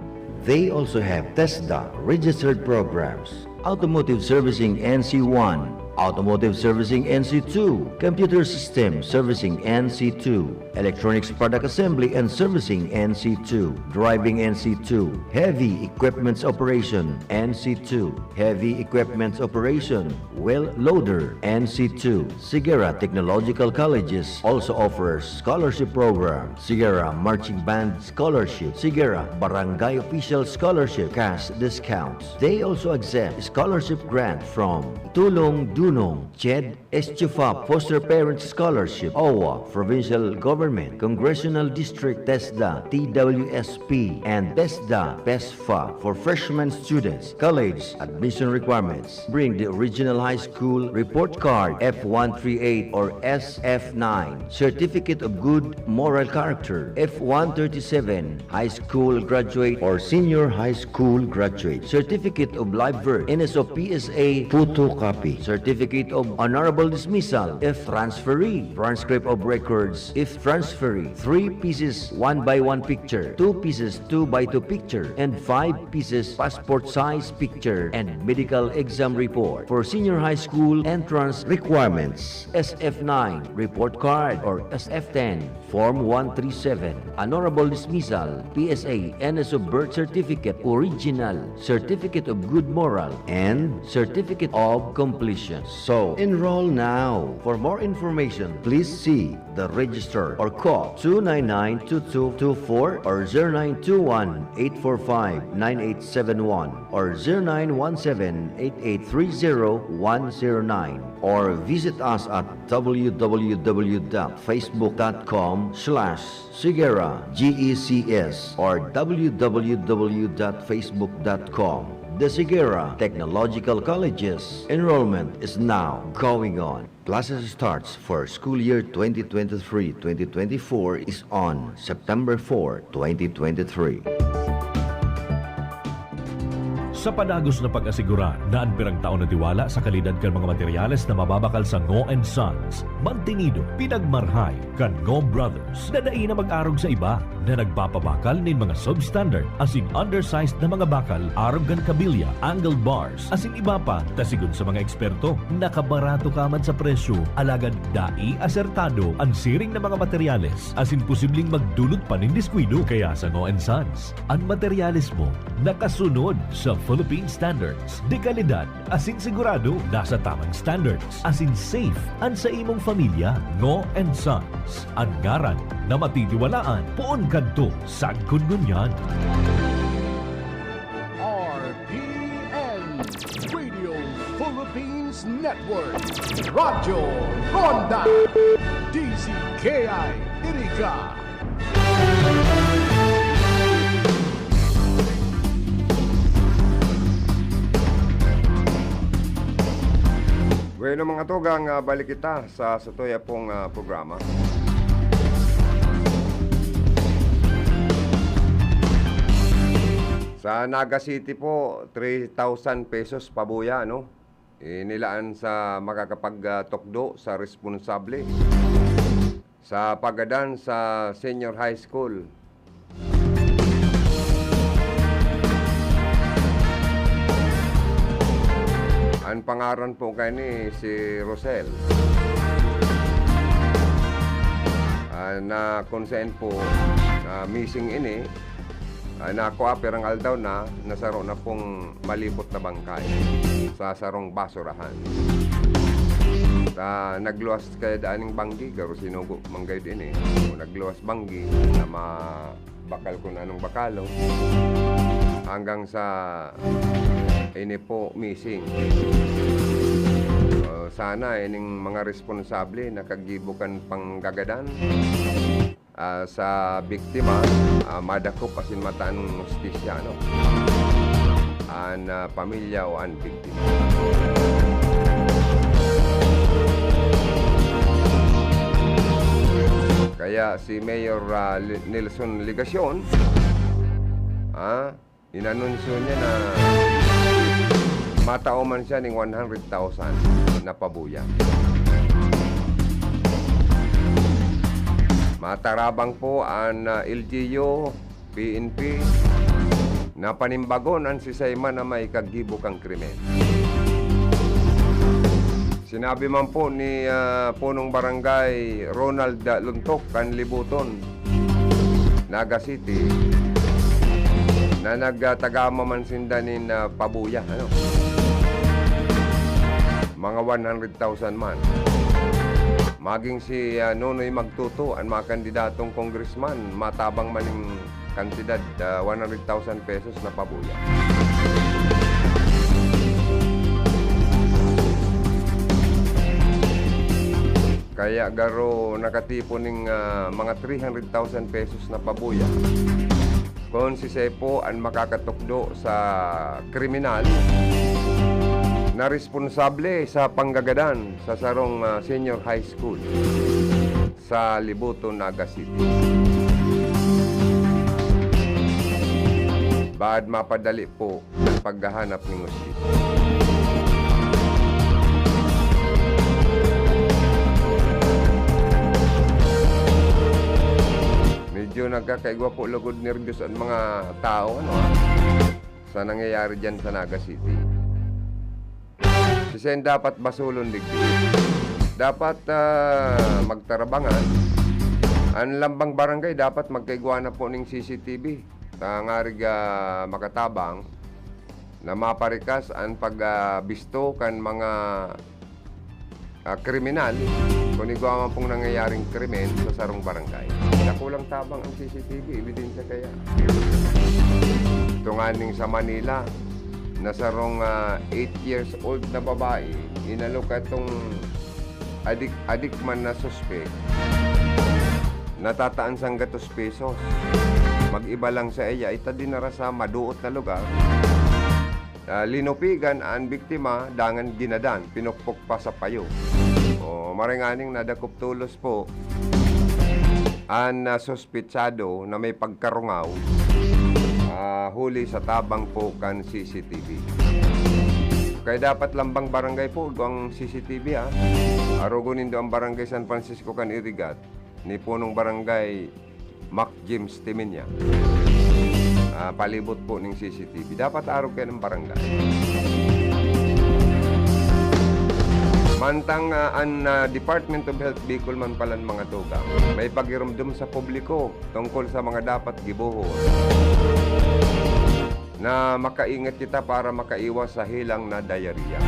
They also have TESDA registered programs, Automotive Servicing N C one, Automotive Servicing N C two, Computer System Servicing N C two, Electronics Product Assembly and Servicing N C two, Driving N C two, Heavy Equipments Operation N C two, Heavy Equipments Operation, Wheel Loader N C two. Sigara Technological Colleges also offers scholarship program, Sigara Marching Band Scholarship, Sigara Barangay Official Scholarship, cash discounts. They also accept scholarship grant from Tulong Dunong, CHED, Estufa Foster Parents Scholarship, O W A, Provincial Government, Congressional District, TESDA, T W S P, and TESDA, PESFA for freshman students. College admission requirements. Bring the original high school report card, F one three eight or S F nine, Certificate of Good Moral Character, F one thirty-seven, high school graduate or senior high school graduate, Certificate of Live Birth, N S O P S A photocopy, Certificate of Honorable Dismissal if transferee, transcript of records if transferee, three pieces one by one picture, two pieces two by two picture, and five pieces passport size picture, and medical exam report. For senior high school entrance requirements, S F nine report card or S F ten, Form one three seven, Honorable Dismissal, P S A, N S O birth certificate, original, Certificate of Good Moral, and Certificate of Completion. So, enroll now. For more information, please see the registrar or call two nine nine two two two four or zero nine two one eight four five nine eight seven one or zero nine one seven eight eight three zero one zero nine, or visit us at w w w dot facebook dot com slash Sigera G E C S or w w w dot facebook dot com. The Sigera Technological Colleges. Enrollment is now going on. Classes starts for school year twenty twenty-three twenty twenty-four is on September four, twenty twenty-three. Sa padagos na pag-asigurar na an pirang taon na tiwala sa kalidad kan mga materyales na mababakal sa Ngo and Sons, mantinido, pinagmarhay kan Ngo Brothers na dai na mag-arog sa iba na nagpapabakal nin mga substandard asin undersized na mga bakal arog kan kabilya, angled bars, asin iba pa, ta sigon sa mga eksperto, nakabarato ka man sa presyo, alagad dai asertado an siring na mga materyales asin posibleng magdulot pa nin diskuido. Kaya sa Ngo and Sons, an materyales mo nakasunod sa Philippine Standards de Kalidad asin sigurado nasa tamang standards asin safe an sa imong pamilya. Ngo and Sons, an ngaran na matitiwalaan poon kadto sagkod ngunyan. R P N, Radio Philippines Network, Radyo Ronda, D Z K I Iriga. Bueno, mga tugang, ah, balik kita sa satuya pong, ah, programa. Sa Naga City po, three thousand pesos pabuya, no? Inilaan sa makakapag, ah, tukdo sa responsable sa paggadan sa senior high school. An pangaran po kani si Rosel. Ah, na kung saan po, ah, missing ini, ah, nakua pirang aldaw na, nasaro na pong malipot na bangkay sa sarong basurahan. Ta nagluwas kaya daan ning banggi, garo sinugo man gayud ini. O nagluwas banggi na mabakal kun anong bakalon. Hanggang sa ini po missing. O, sana ining mga responsable nakagibo kan panggagadan. Ah, sa biktima, ah, madakop asin mataan hustisya, ano, an, ah, pamilya o an biktima. Kaya si Mayor, ah, Li-, Nelson Legacion, ah, inanunsyo niya na matao man siya ning one hundred thousand na pabuya. Matarabang po an, ah, L G U, P N P, na panimbagon an sisay man na may kagibo kan krimen. Sinabi man po ni, ah, Punong Barangay Ronald, ah, Luntok kan Libuton, Naga City, na nagtagama man sinda nin, ah, pabuya, ano? Mga one hundred thousand man. Maging si, ah, Nonoy Magtuto, an mga kandidatong congressman, matabang man ning kantidad, ah, one hundred thousand pesos na pabuya. Kaya garo nakatipon ning, ah, mga three hundred thousand pesos na pabuya. Kun si Sepo an makakatukdo sa kriminal na responsable sa panggagadan sa sarong, ah, senior high school sa Libuto, Naga City. Baad mapadali po an paghahanap nin hustisya. Medyo nagkakaigwa po lugod nerbiyos an mga tao, ano, ah, sa nangyayari diyan sa Naga City. Siisay dapat basulon digdi? Dapat, ah, magtarabangan. An lambang barangay dapat magkaigwa na po ning C C T V. Tangarig, ah, makatabang na maparikas an pag, ah, bisto kan mga, ah, kriminal kun igwa man pong nangyayaring krimen sa sarong barangay. Dakulang tabang ang C C T V, ebidensya kaya. Ito nganing sa Manila, na sarong, ah, eight years old na babae, inalok itong adik-adik man na suspek, natataan sanggatos pesos. Mag-iba lang sa iya, ita dinara sa maduot na lugar. Ah, linupigan an biktima, dangan ginadan, pinukpok pa sa payo. O, maray nganing nadakop tolos po an, ah, suspetsado na may pagkarungaw, ah, huli sa tabang po kan C C T V. Kaya dapat lambang barangay po igwang C C T V, ha. Arogon nindo ang Barangay San Francisco kan Irigat, ni Punong Barangay Mac James Timenya. Ah, palibot po ning C C T V. Dapat arog kayo ng barangay. Mantang, ah, an, ah, Department of Health Bicol man palan mga tugang, may pagirumdom sa publiko tungkol sa mga dapat gibohon na makaingat kita para makaiwas sa helang na diarrhea.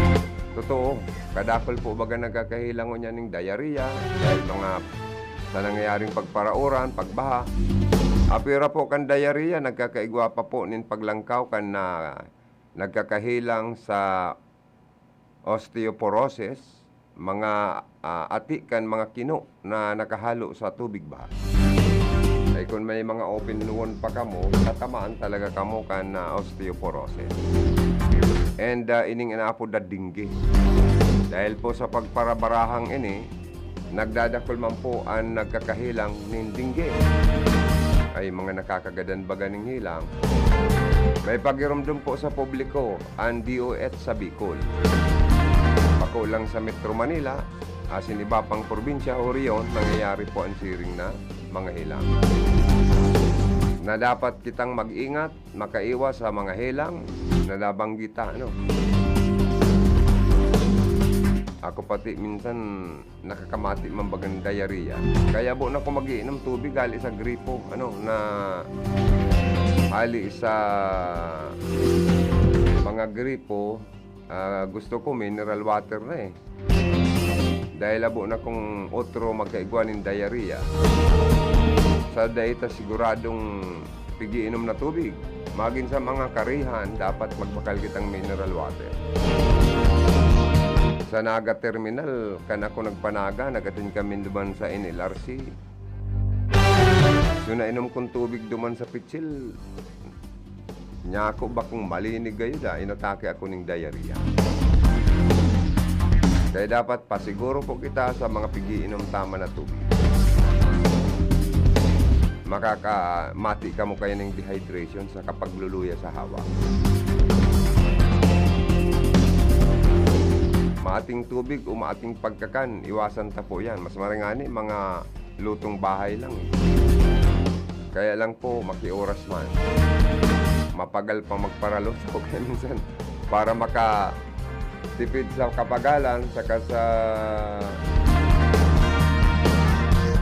Totoo, kadakol po baga nagkakahelang ngunyan ning diarrhea dahil mga sa nangyayaring pagparauran, pagbaha. Apira po kan diarrhea, nagkakaigwa pa po nin paglangkaw kan na nagkakahelang sa osteoporosis, mga, ah, ati kan mga kino na nakahalo sa tubig baha. Ay kun may mga open wound pa kamo, tatamaan talaga kamo kan, ah, osteoporosis. And, ah, ining inaapod na dengue. Dahil po sa pagparabarahang ini, nagdadakul man po an nagkakahelang nin dengue. Ay, mga nakakagadan baga ning helang. May pagirumdom po sa publiko an D O H sa Bicol. Bako lang sa Metro Manila, asin iba pang probinsya o rehiyon, nangyayari po an siring na mga helang. Na dapat kitang mag-ingat, makaiwas sa mga helang na nabanggit ta, ano. Ako pati minsan nakakamati man bagang diarrhea. Kaya bo na ako mag-iinom tubig hali sa gripo, ano, na hali sa mga gripo, ah, gusto ko mineral water na eh. Dahil abo na kung otro magkaigwa nin diarrhea. Sa dai ta siguradong pigiinom na tubig. Magin sa mga karihan, dapat magbakal kitang mineral water. Sa Naga Terminal, kan ako nagpanaga, nag-attend kami duman sa N L R C. So, nainom kong tubig duman sa pitsil, nyako bakong malinig gayo da, inatake ako ning diarrhea. Kaya dapat pasiguro po kita sa mga pigiinom tama na tubig. Makakamati kamo kaya ning dehydration sa kapagluluya sa hawak. Maating tubig o maating pagkakan, iwasan ta po yan. Mas maray ngani, mga lutong bahay lang eh. Kaya lang po, makioras man. Mapagal pa magparaluto kaya minsan para maka Tipid sa kapagalan saka sa,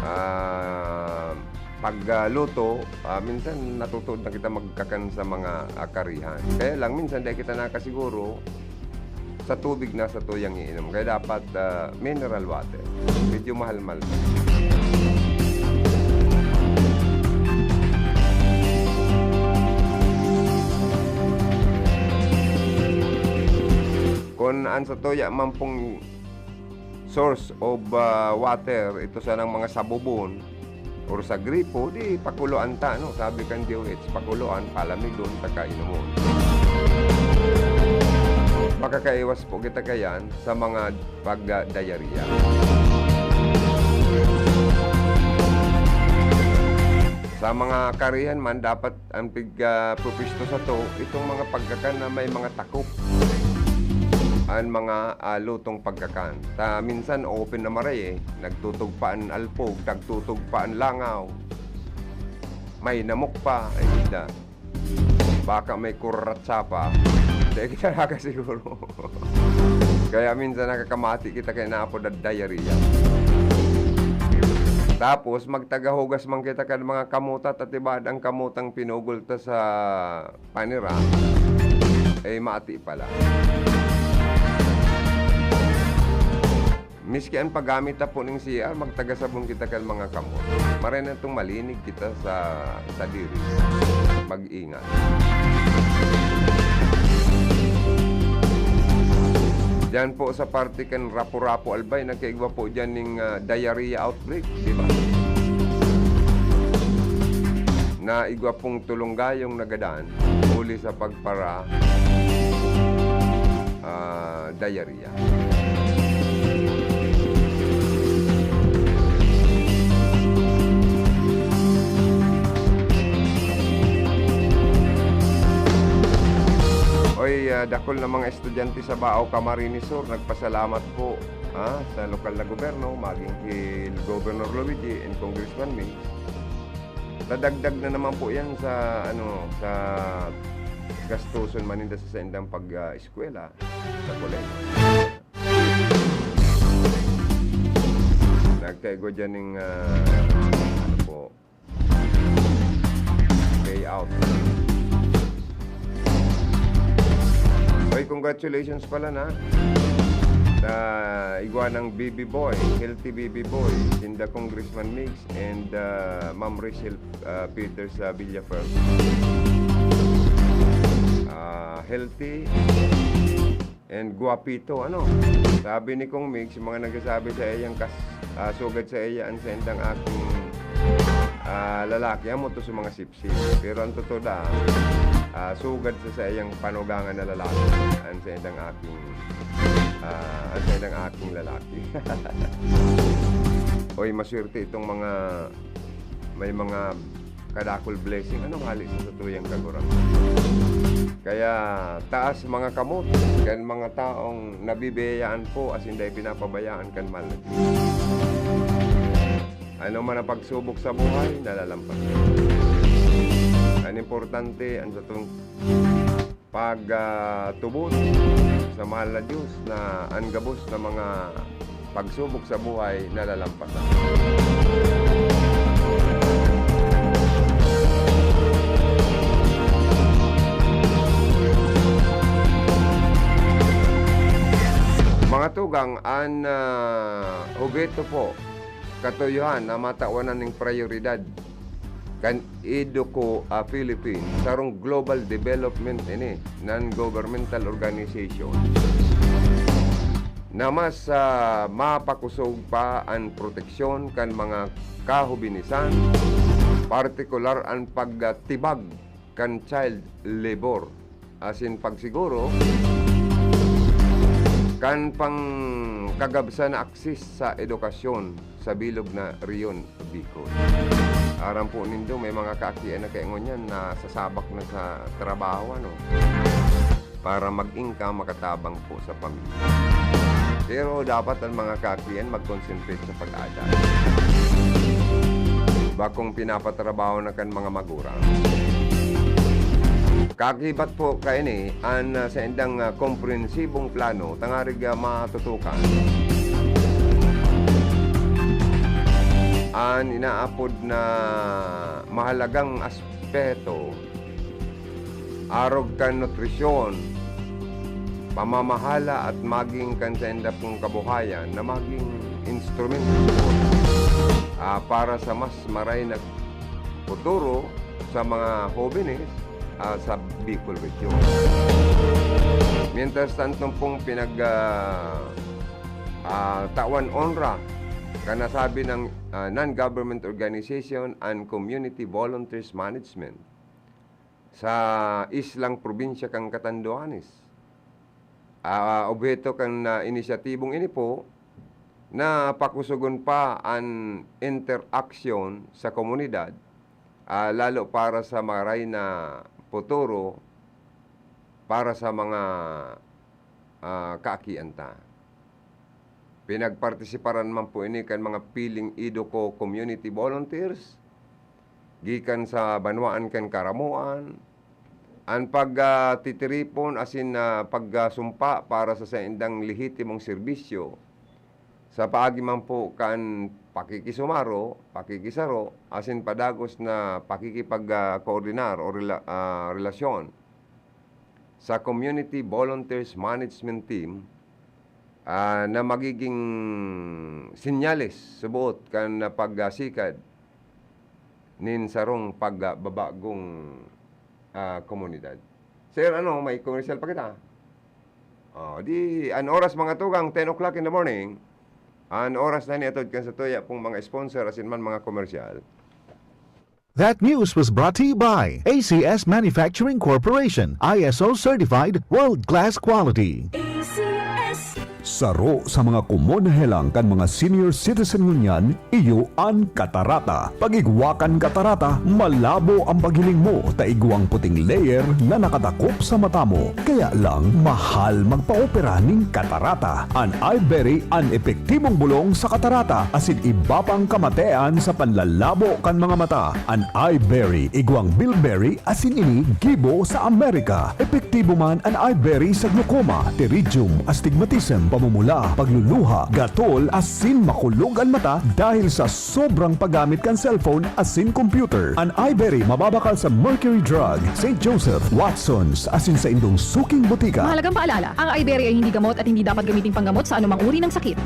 ah, pagluto, ah, minsan natutuod na kita magkakan sa mga, ah, karihan. Kaya lang minsan dai kita nakasiguro sa tubig na satuyang iinom. Kaya dapat, ah, mineral water. Medyo mahal-mahal. Kun an satuya man pong source of, ah, water, ito sanang mga sabubon or sa gripo, di pakuloan ta, no? Sabi kan D O H, pakuloan, palamigon, saka inomon. Makakaiwas po kita kayan sa mga pag, ah, diarrhea. Sa mga karihan man, dapat ang pig, ah, propisto sato, itong mga pagkakan na may mga takop. An mga, ah, lutong pagkakan. Ta minsan open na maray, eh. Nagtutugpa an alpog, nagtutugpa an langaw. May namok pa, ay, da. Baka may kuratsa pa. Dai kita nakasiguro. Kaya minsan nakakamati kita kaya naapod na diarrhea. Tapos, magtagahugas man kita kan mga kamuta, ta tibaad an kamutang pinugol ta sa panira, eh, mati pala. Miski an paggamit ta po ning C R, magtagasabon kita kan mga kamot. Maray na itong malinig kita sa sadiri. Mag-ingat. Diyan po sa parte kan Rapu-Rapu, Albay, nagkaigwa po diyan ning, ah, diarrhea outbreak, di ba? Na igwa pong tulong gayong nagadan, huli sa pagpara, ah, diarrhea. Oy, ah, dakul na mga estudyante sa Baao, Camarines Sur, nagpasalamat po, ah, sa lokal na gobyerno, maging ki Governor Luigi and Congressman Ming. Dadagdag na naman po yan sa, ano, sa gastuson man ninda sa saindang pag, ah, eskwela sa kolehiyo. Nagkaigwa dyan ng, ah, ano po, payout. Oy, congratulations pala na sa igwa ng Baby Boy, Healthy Baby Boy, sinda Congressman Migs and, ah, Ma'am Rachel, ah, Peters sa Villaferro. Ah, healthy and guwapito, ano? Sabi ni Kong Migs, yung mga nagsasabi sa iyang kas-, ah, sugad sa iya, ang saindang aking, ah, lalaki, amo to sa mga sipsip. Pero ang totoo da, ah, sugad sa, sa iyang panugangan na lalaki, ang saindang aking, ah, ang saindang aking lalaki. Oy, maswerte itong mga may mga kadakul blessing, ano, hali sa satuyang Kagurangnan. Kaya taas mga kamot kan mga taong nabibiyayaan po asin dai pinapabayaan kan mahal na Diyos. Ano man ang pagsubok sa buhay, nalalampas. Ang importante, ang satong pag, ah, tubod sa mahal na Diyos na an gabos na mga pagsubok sa buhay nalalampasan. Mga tugang, an, ah, Hugueto po, katuyohan na matawan na ning prayoridad kan EDUCO, ah, Philippines, sarong global development ini, non-governmental organization, na mas, ah, mapakosog pa an proteksyon kan mga kahubinisan, partikular an pagtibag kan child labor. Asin pagsiguro kan pangkagabsan na akses sa edukasyon sa bilog na rehiyon Bicol. Aram po nindo, may mga kaakian na kaingon yan na sasabak na sa trabaho, ano, para mag-income, makatabang po sa pamilya. Pero dapat ang mga kaakian mag-concentrate sa pag-aadal. Bakong pinapatrabaho na kan mga magurang. Kakibat po kaini an, ah, saindang, ah, komprehensibong plano tangarig, ah, matutukan an inaapod na mahalagang aspeto arog kan nutrisyon, pamamahala at maging kan sainda pong kabuhayan na maging instrumento, ah, para sa mas maray na futuro sa mga hobenes, ah, sa Bicol Region. Mientras tanto pong pinag, ah, ah, tawan onra kan nasabi ng, ah, non-government organization and community volunteers management sa islang probinsya kan Catanduanes. Ah, obheto kan, ah, inisyatibong ini po na pakusogon pa an interaksyon sa komunidad, ah, lalo para sa maray na futuro para sa mga, ah, kaakian ta. Pinagpartisiparan man po ini kan mga piling EDUCO community volunteers gikan sa banwaan kan Caramoan, an pag, ah, titiripon asin, ah, pagsumpa para sa saindang lehitimong serbisyo sa paagi man po kan pakikisumaro, pakikisaro, asin padagos na pakikipag, ah, koordinar o rela-, ah, relasyon sa Community Volunteers Management Team, ah, na magiging senyales subot kan pagsikad nin sarong pagbabagong, ah, komunidad. Sir, ano, may komersyal pa kita? Oh, di, an oras, mga tugang, ten o'clock in the morning. An oras na niatod kan sa tuya pong mga sponsor, asin man mga komersyal. That news was brought to you by A C S Manufacturing Corporation, I S O certified, world-class quality. A C S. Saro sa mga komon na helang kan mga senior citizen ngunyan, iyo an katarata. Pag igwa kan katarata, malabo an paghiling mo ta igwang puting layer na nakadakop sa mata mo. Kaya lang, mahal magpaopera nin katarata. An Iberry an epektibong bolong sa katarata asin iba pang kamatean sa panlalabo kan mga mata. An Iberry igwang bilberry asin ini gibo sa Amerika. Epektibo man an Iberry sa glaucoma, pterygium, astigmatism, pamumula, pagluluha, gatol, asin makulog an mata dahil sa sobrang paggamit kan cellphone asin computer. An Iberry mababakal sa Mercury Drug, Saint Joseph, Watsons, asin sa indong suking botika. Mahalagang paalala, ang Iberry ay hindi gamot at hindi dapat gamiting panggamot sa anumang uri ng sakit.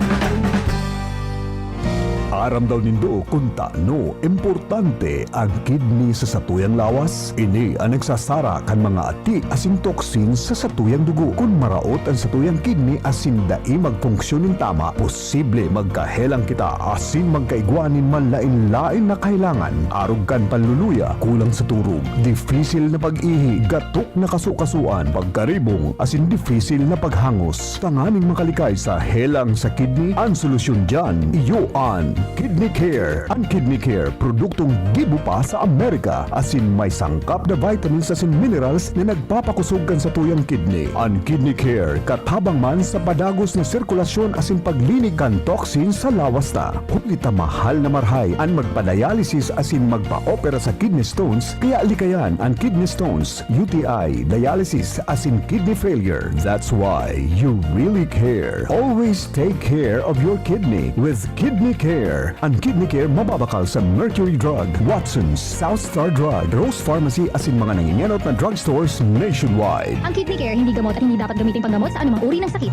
Aram daw nindo kun tano importante an kidney sa satuyang lawas? Ini an nagsasara kan mga atik asin toxin sa satuyang dugo. Kun maraot an satuyang kidney asin dai magfunksyon nin tama, posible magkahelang kita asin magkaigwa nin manlaen-laen na kahelangan, arog kan panluluya, kulang sa turog, difisil na pag-ihi, gatok na kasukasuan, pagkaribong, asin difisil na paghangos. Tanganing makalikay sa helang sa kidney, an solusyon diyan, iyo an Kidney Care. An Kidney Care, produktong gibo pa sa Amerika, asin may sangkap na vitamins asin minerals na nagpapakusog kan satuyang kidney. An Kidney Care, katabang man sa padagos na sirkulasyon asin paglinig kan toxin sa lawas ta. Huli ta mahal na marahay an magpa-dialysis asin magpa-opera sa kidney stones, kaya likayan an kidney stones, U T I, dialysis, asin kidney failure. That's why you really care. Always take care of your kidney with Kidney Care. An Kidney Care mababakal sa Mercury Drug, Watsons, South Star Drug, Rose Pharmacy asin mga nangingenot na drugstores nationwide. Ang Kidney Care hindi gamot at hindi dapat gamitin panggamot sa anumang uri ng sakit.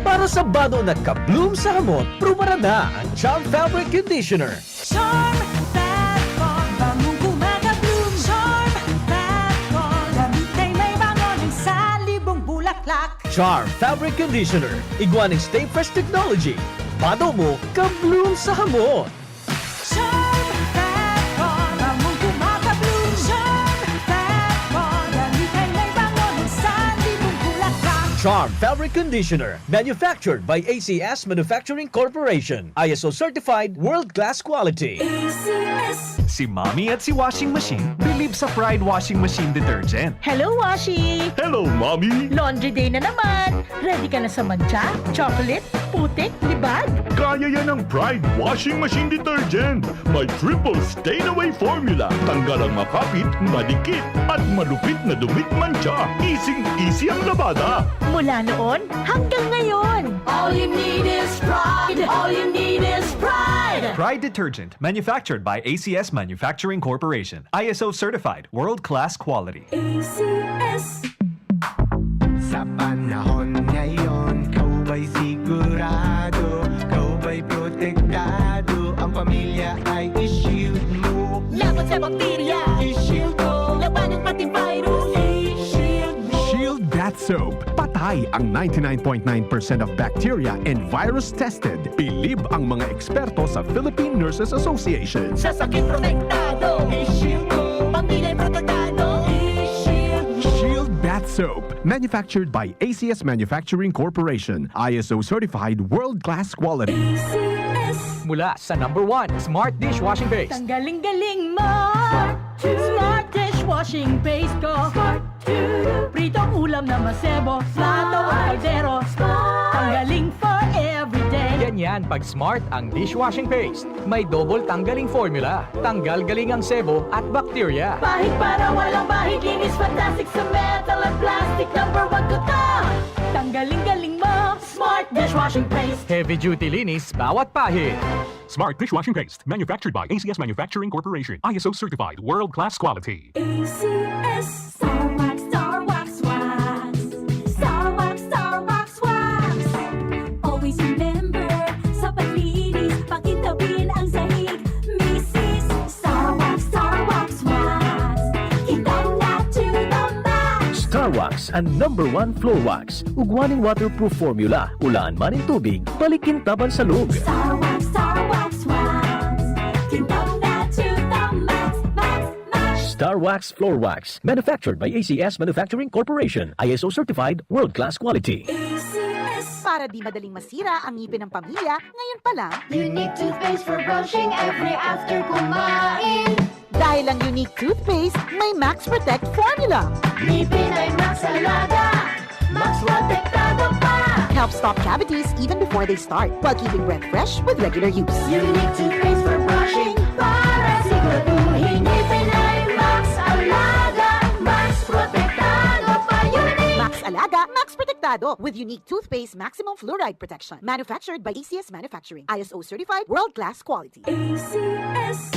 Para sa bado na ka-bloom sa hamot, prubaran na ang Charm Fabric Conditioner. Charm Fat Foam, bangong kumaka-bloom. Charm Fat Foam, gamit ay may bango ng salibong bulaklak. Charm Fabric Conditioner, igwa nin Stay Fresh Technology. Bado mo, ka-bloom sa hamot. Charm Fat Foam, bangong kumaka-bloom. Charm Fat Foam, gamit ay may bango ng salibong bulaklak. Charm Fabric Conditioner, manufactured by A C S Manufacturing Corporation. I S O certified, world-class quality. A C S. Si Mommy at si Washing Machine believe sa Pride Washing Machine Detergent. Hello, Washi! Hello, Mommy! Laundry day na naman! Ready ka na sa mantsa, chocolate, Putik, libag. Kaya yan ng Pride Washing Machine Detergent. May triple stain away formula. Tanggal ang makapit, madikit, at malupit na dumit mantsa. Easing-easy ang labada. Mula noon hanggang ngayon. All you need is pride. All you need is pride. Pride detergent, manufactured by A C S Manufacturing Corporation. I S O certified, world-class quality. A C S. Sa panahon ngayon, ikaw ba'y sigurado? Ikaw ba'y protektado? Ang pamilya ay i-shield mo. Laban sa bakterya. I-shield mo. Labanan pati virus. I-shield mo. Shield Bath Soap. Patay ang ninety-nine point nine percent of bacteria and virus tested. Bilib ang mga eksperto sa Philippine Nurses Association. Sa sakit protektado. I-shield mo. Pamilya protektado. I-shield mo. Shield Bath Soap. Manufactured by A C S Manufacturing Corporation. I S O certified world-class quality. A C S. Mula sa number one, Smart Dishwashing Paste. Tanggaling-galing mo. Smart dishwashing paste ko. Pritong ulam na masebo. Plato o kaldero. Tanggaling for everyday. Ganyan pag Smart ang dishwashing paste. May double tanggaling formula. Tanggal galing ang sebo at bakterya. Pahid para walang bahid. Linis fantastic sa metal at plastic. Number one ko to. Tanggaling-galing mo. Smart dishwashing paste. Heavy duty linis bawat pahid. Smart dishwashing paste. Manufactured by A C S Manufacturing Corporation. I S O certified. World class quality. A C S. Star Wax, Star Wax Wax. Star Wax, Star Wax Wax. Always remember, sa paglinis, pakintabin ang sahig. Misis, Star Wax, Star Wax Wax. Kintab na to the max. Star Wax, an number one floor wax. Igwa nin waterproof formula. Ulaan man nin tubig, balik kintaban sa log. Star Wax, Star Wax Wax. Kintab na to the max, max, max. Star Wax Floor Wax. Manufactured by A C S Manufacturing Corporation. I S O certified, world-class quality. A C S. Para di madaling masira ang ngipin ng pamilya, ngayon pa lang, Unique toothpaste for brushing every after kumain. Dahil ang Unique Toothpaste may Max Protect Formula. Ngipin ay Max Alaga. Max Protektado pa. Helps stop cavities even before they start, while keeping breath fresh with regular use. Unique toothpaste for brushing para siguraduhin ngipin ay Max Alaga. Max Protektado pa. Unique. Max Alaga, Max Protektado with Unique Toothpaste Maximum Fluoride Protection. Manufactured by A C S Manufacturing. I S O certified, world-class quality. A C S.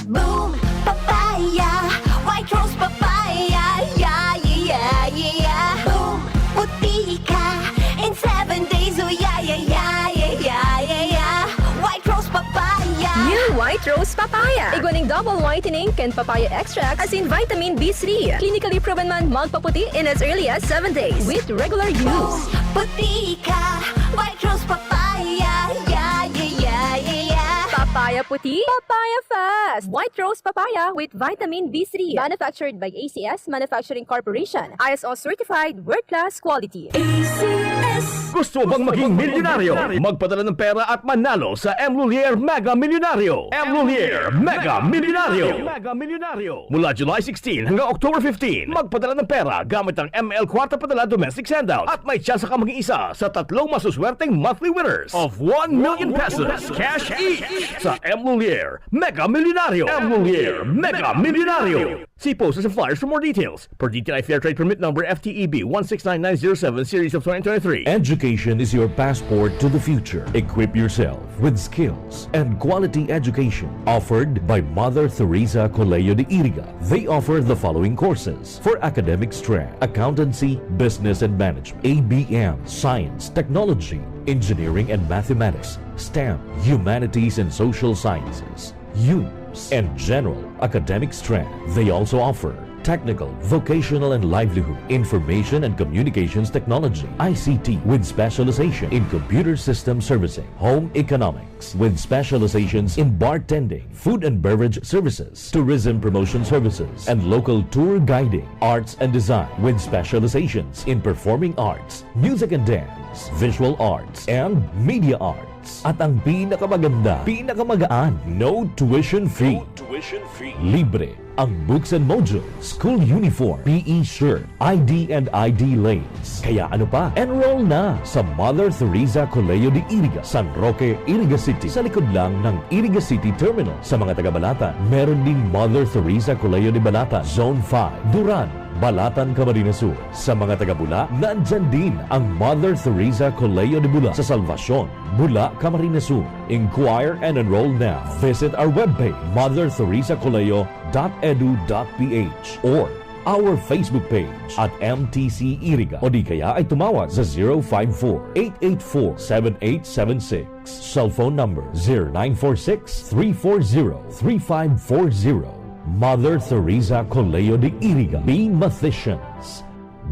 Boom! Papaya! White Rose Papaya! Yeah, yeah, yeah, yeah! Boom! Puti ka in seven days! Oh, yeah, yeah, yeah, yeah, yeah, yeah, yeah! White Rose Papaya! New White Rose Papaya. Igwa ning double whitening kan papaya extract asin vitamin B three. Clinically proven man magpaputi in as early as seven days with regular use. Puti ka! White Rose Papaya! Yeah, yeah, yeah, yeah, yeah! Papaya puti, papaya fast. White Rose Papaya with vitamin B three. Manufactured by A C S Manufacturing Corporation. I S O certified, world-class quality. A C S. Gusto mo bang maging milyonaryo? Magpadala ng pera at manalo sa M Lhuillier Mega Milyonaryo. M Lhuillier Mega Milyonaryo. Mega Milyonaryo. Mula July sixteen hanggang October fifteen, magpadala ng pera gamit ang M L Kwarta Padala Domestic Sendout at may tsansa ka maging isa sa tatlong masuswerteng monthly winners of one million pesos cash each sa M Lhuillier Mega Milyonaryo. M Lhuillier Mega Milyonaryo. See posters and flyers for more details. Per D T I Fair Trade Permit Number F T E B one six nine nine zero seven, Series of twenty twenty-three. Education is your passport to the future. Equip yourself with skills and quality education offered by Mother Teresa Colegio de Iriga. They offer the following courses for academic strength: accountancy, business and management, A B M, science, technology, engineering and mathematics, STEM, humanities and social sciences, UMS, and general academic strength. They also offer technical, vocational, and livelihood, information and communications technology, I C T, with specialization in computer system servicing, home economics, with specializations in bartending, food and beverage services, tourism promotion services, and local tour guiding, arts and design, with specializations in performing arts, music and dance, visual arts, and media arts. At ang pinakamaganda, pinakamagaan, no tuition fee. No tuition fee. Libre Ang Books and Mojo, school uniform, P E shirt, I D and I D lace. Kaya ano pa? Enroll na sa Mother Teresa Colegio de Iriga, San Roque, Iriga City, sa likod lang ng Iriga City Terminal. Sa mga taga Balatan, meron ding Mother Teresa Colegio de Balatan, Zone five, Duran, Balatan, Camarines Sur. Sa mga taga Bula, nandyan din ang Mother Teresa Colegio de Bula sa Salvacion, Bula, Camarines Sur. Inquire and enroll now. Visit our webpage, mother teresa colegio dot edu dot ph, or our Facebook page at M T C Iriga, o di kaya ay tumawag sa zero five four, eight eight four, seven eight seven six. Cell phone number zero nine four six, three four zero, three five four zero. Mother Teresa Colegio de Iriga. Be mathematicians.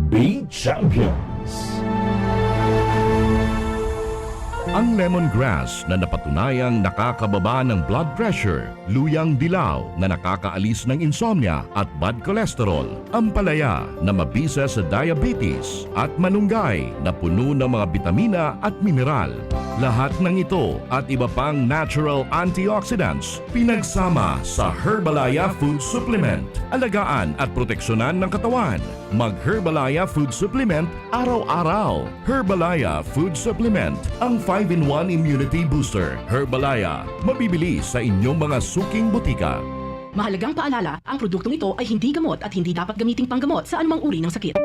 Be champions. Ang lemongrass na napatunayang nakakababa ng blood pressure, luyang dilaw na nakakaalis ng insomnia at bad cholesterol, ampalaya na mabisa sa diabetes, at malunggay na puno ng mga bitamina at mineral. Lahat ng ito at iba pang natural antioxidants pinagsama sa Herbalaya Food Supplement. Alagaan at proteksyonan ng katawan. Mag-Herbalaya Food Supplement araw-araw. Herbalaya Food Supplement, ang five-in-one Immunity Booster. Herbalaya, mabibili sa inyong mga suking botika. Mahalagang paalala, ang produktong ito ay hindi gamot at hindi dapat gamiting panggamot sa anumang uri ng sakit.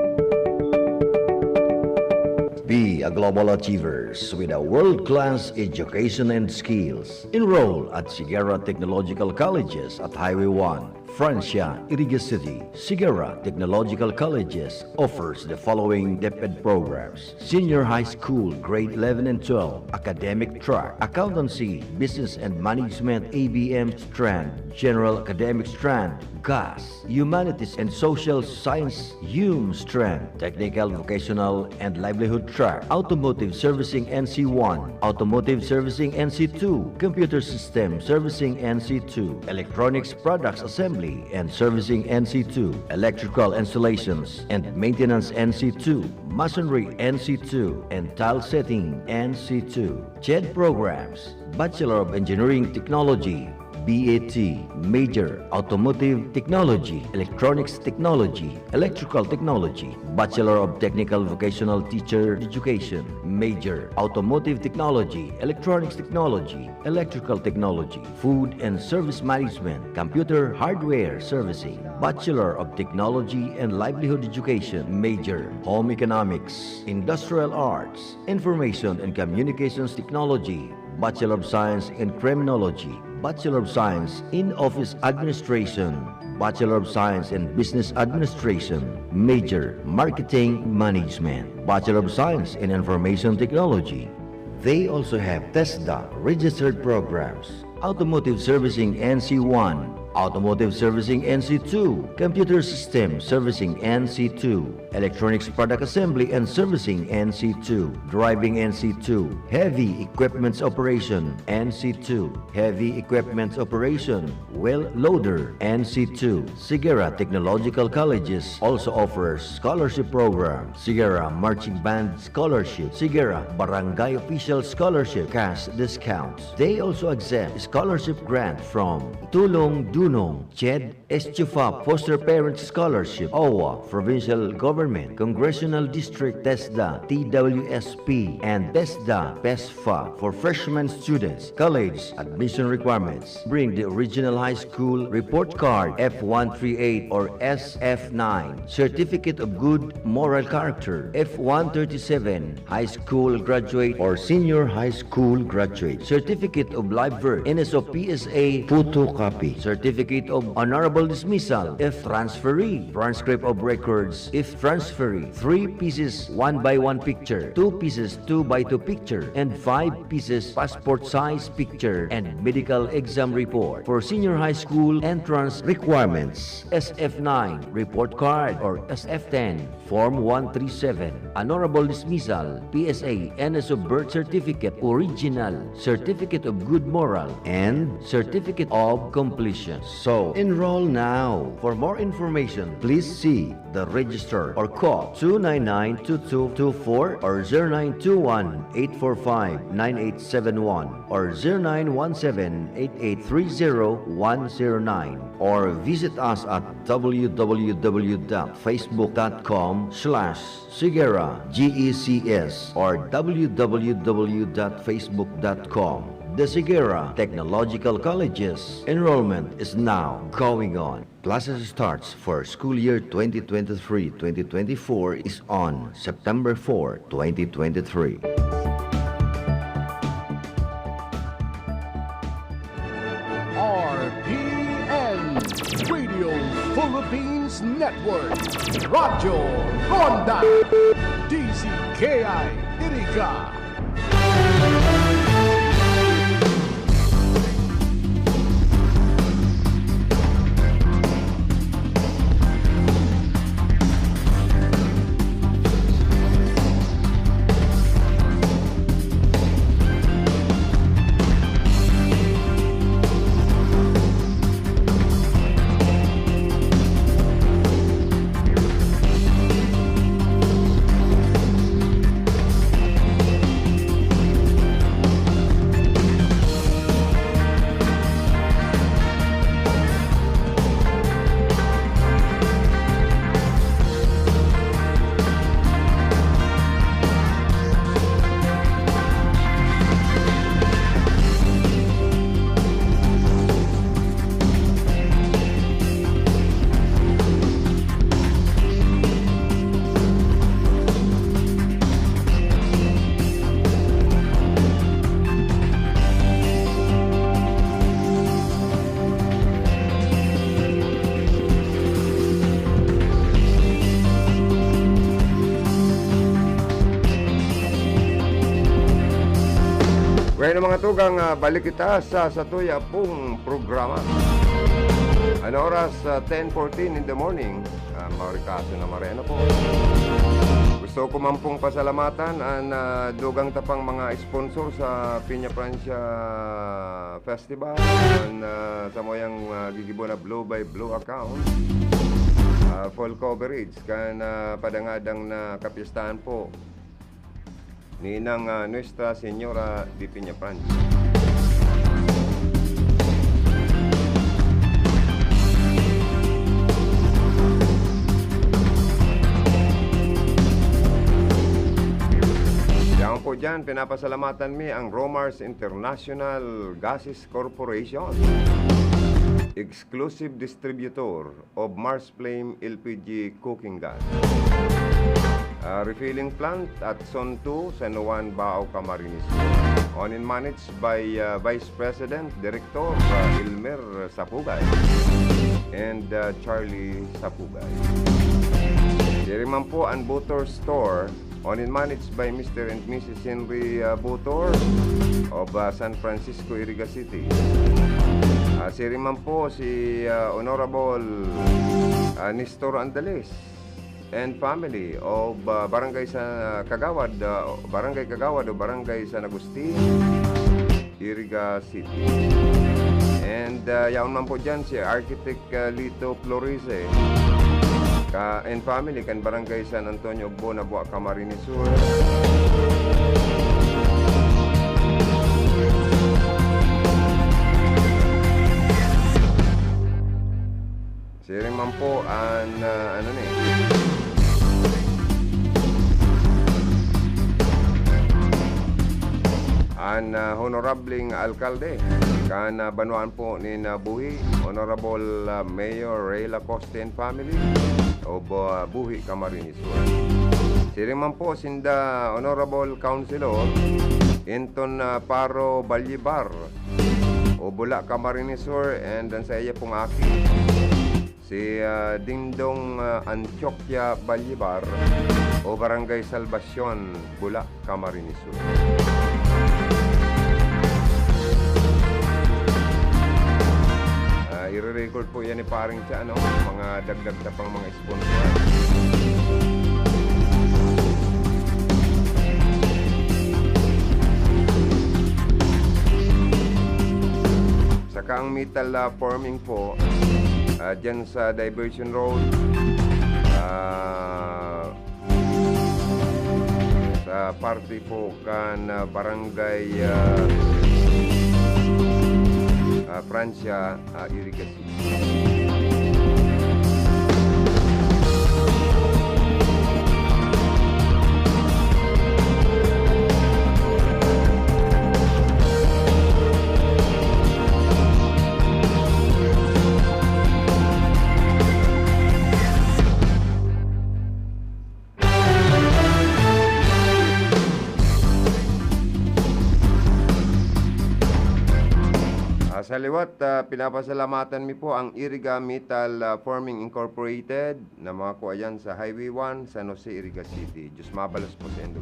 Be a global achievers with a world-class education and skills. Enroll at Sigara Technological Colleges at Highway one, Francia, Iriga City. Sigara Technological Colleges offers the following DepEd programs: Senior High School Grade eleven and twelve, Academic Track, Accountancy, Business and Management A B M strand, General Academic strand, GAS, Humanities and Social Science, HUM strand, Technical, Vocational and Livelihood Track, Automotive Servicing N C one, Automotive Servicing N C two, Computer System Servicing N C two, Electronics Products Assembly and Servicing N C two, Electrical Installations and Maintenance N C two, Masonry N C two, and Tile Setting N C two. CHED programs, Bachelor of Engineering Technology, B A T, major, Automotive Technology, Electronics Technology, Electrical Technology, Bachelor of Technical Vocational Teacher Education, major, Automotive Technology, Electronics Technology, Electrical Technology, Food and Service Management, Computer Hardware Servicing, Bachelor of Technology and Livelihood Education, major, Home Economics, Industrial Arts, Information and Communications Technology, Bachelor of Science in Criminology, Bachelor of Science in Office Administration, Bachelor of Science in Business Administration, major, Marketing Management, Bachelor of Science in Information Technology. They also have TESDA registered programs: Automotive Servicing N C one, Automotive Servicing N C two, Computer System Servicing N C two, Electronics Product Assembly and Servicing N C two, Driving N C two, Heavy Equipments Operation N C two, Heavy Equipments Operation, Wheel Loader N C two. Sigara Technological Colleges also offers scholarship program: Sigara Marching Band Scholarship, Sigara Barangay Official Scholarship, cash discounts. They also accept scholarship grant from Tulong Dunong, CHED, ESTUFA Foster Parent Scholarship, OWWA, Provincial Government, Congressional District, TESDA, T W S P, and TESDA, PESFA. For freshman students, college admission requirements: bring the original high school report card, F one three eight or S F nine, certificate of good moral character, F one thirty-seven, high school graduate or senior high school graduate, certificate of live birth, N S O P S A photocopy, certificate of honorable dismissal if transferee, transcript of records if transferee, three pieces one by one picture, two pieces two by two picture, and five pieces passport size picture, and medical exam report. For senior high school entrance requirements, S F nine report card or S F ten, Form one three seven, honorable dismissal, P S A, N S O birth certificate, original, certificate of good moral, and certificate of completion. So, enroll now. For more information, please see the register or call two nine nine two two two four or zero nine two one eight four five nine eight seven one or zero nine one seven eight eight three zero one zero nine, or visit us at w w w dot facebook dot com slash Sigera G E C S or w w w dot facebook dot com. The Sigera Technological Colleges enrollment is now going on. Classes starts for school year twenty twenty-three, twenty twenty-four is on September four, twenty twenty-three. R P N, Radio Philippines Network, Radyo Ronda, D Z K I Iriga. Bueno, mga tugang, ah, balik kita sa satuya pong programa. An oras, ah, ten fourteen in the morning. Ah, maurikaso na marena po. Gusto ko man pong pasalamatan an, ah, dugang tapang mga sponsor sa Piña Francia Festival. An, ah, samuyang, ah, gigibo na Blue by Blue account. Ah, full coverage kan, ah, padangadang na kapistahan po ni Inang, ah, Nuestra Señora de Peñafrancia. Yan po dyan, pinapasalamatan mi ang Romars International Gases Corporation, exclusive distributor of Mars Flame L P G cooking gas. Ah, refilling plant at Zone two, San Juan, Baao, Camarines Sur. Owned and managed by, ah, Vice President Director, ah, Elmer Sapugay and, ah, Charlie Sapugay. Siring man po an Butor Store, owned and managed by Mister and Missus Henry, ah, Butor of, ah, San Francisco, Iriga City. Ah, siring man po si, ah, Honorable, ah, Nestor Andales and family of, ah, Barangay Sa-, Kagawad, ah, Barangay Kagawad o Barangay San Agustin, Iriga City. And, ah, yaon man po dyan si Architect, ah, Lito Florese ka, and family kan Barangay San Antonio Ogbo, Nabua, Camarines Sur. Siring man po an, ah, ano ni, an, ah, honorableng alkalde kan, ah, banwaan po nin, ah, Buhi, Honorable, ah, Mayor Ray Lacoste and family of, ah, Buhi, Camarines Sur. Siring man po sinda, Honorable Councilor Enton, ah, Paro Ballibar, o Bula, Camarines Sur, and an saiya pong aki, si, ah, Dingdong, ah, Antioquia Ballibar, o Barangay Salvacion, Bula, Camarines Sur. Ah, ire-record po yan ni Paring Cha, ano? Mga dagdag na pang mga sponsor. Saka ang metal, ah, forming po, ah, dyan sa Diversion Road, ah, Ah, parte po kan, ah, Barangay, ah, ah, Francia, ah, Iriga City. Ah, sa liwat, ah, pinapasalamatan mi po ang Iriga Metal, ah, Forming Incorporated na mga kuayan sa Highway one, San Jose, Iriga City. Diyos mabalos po sa indo.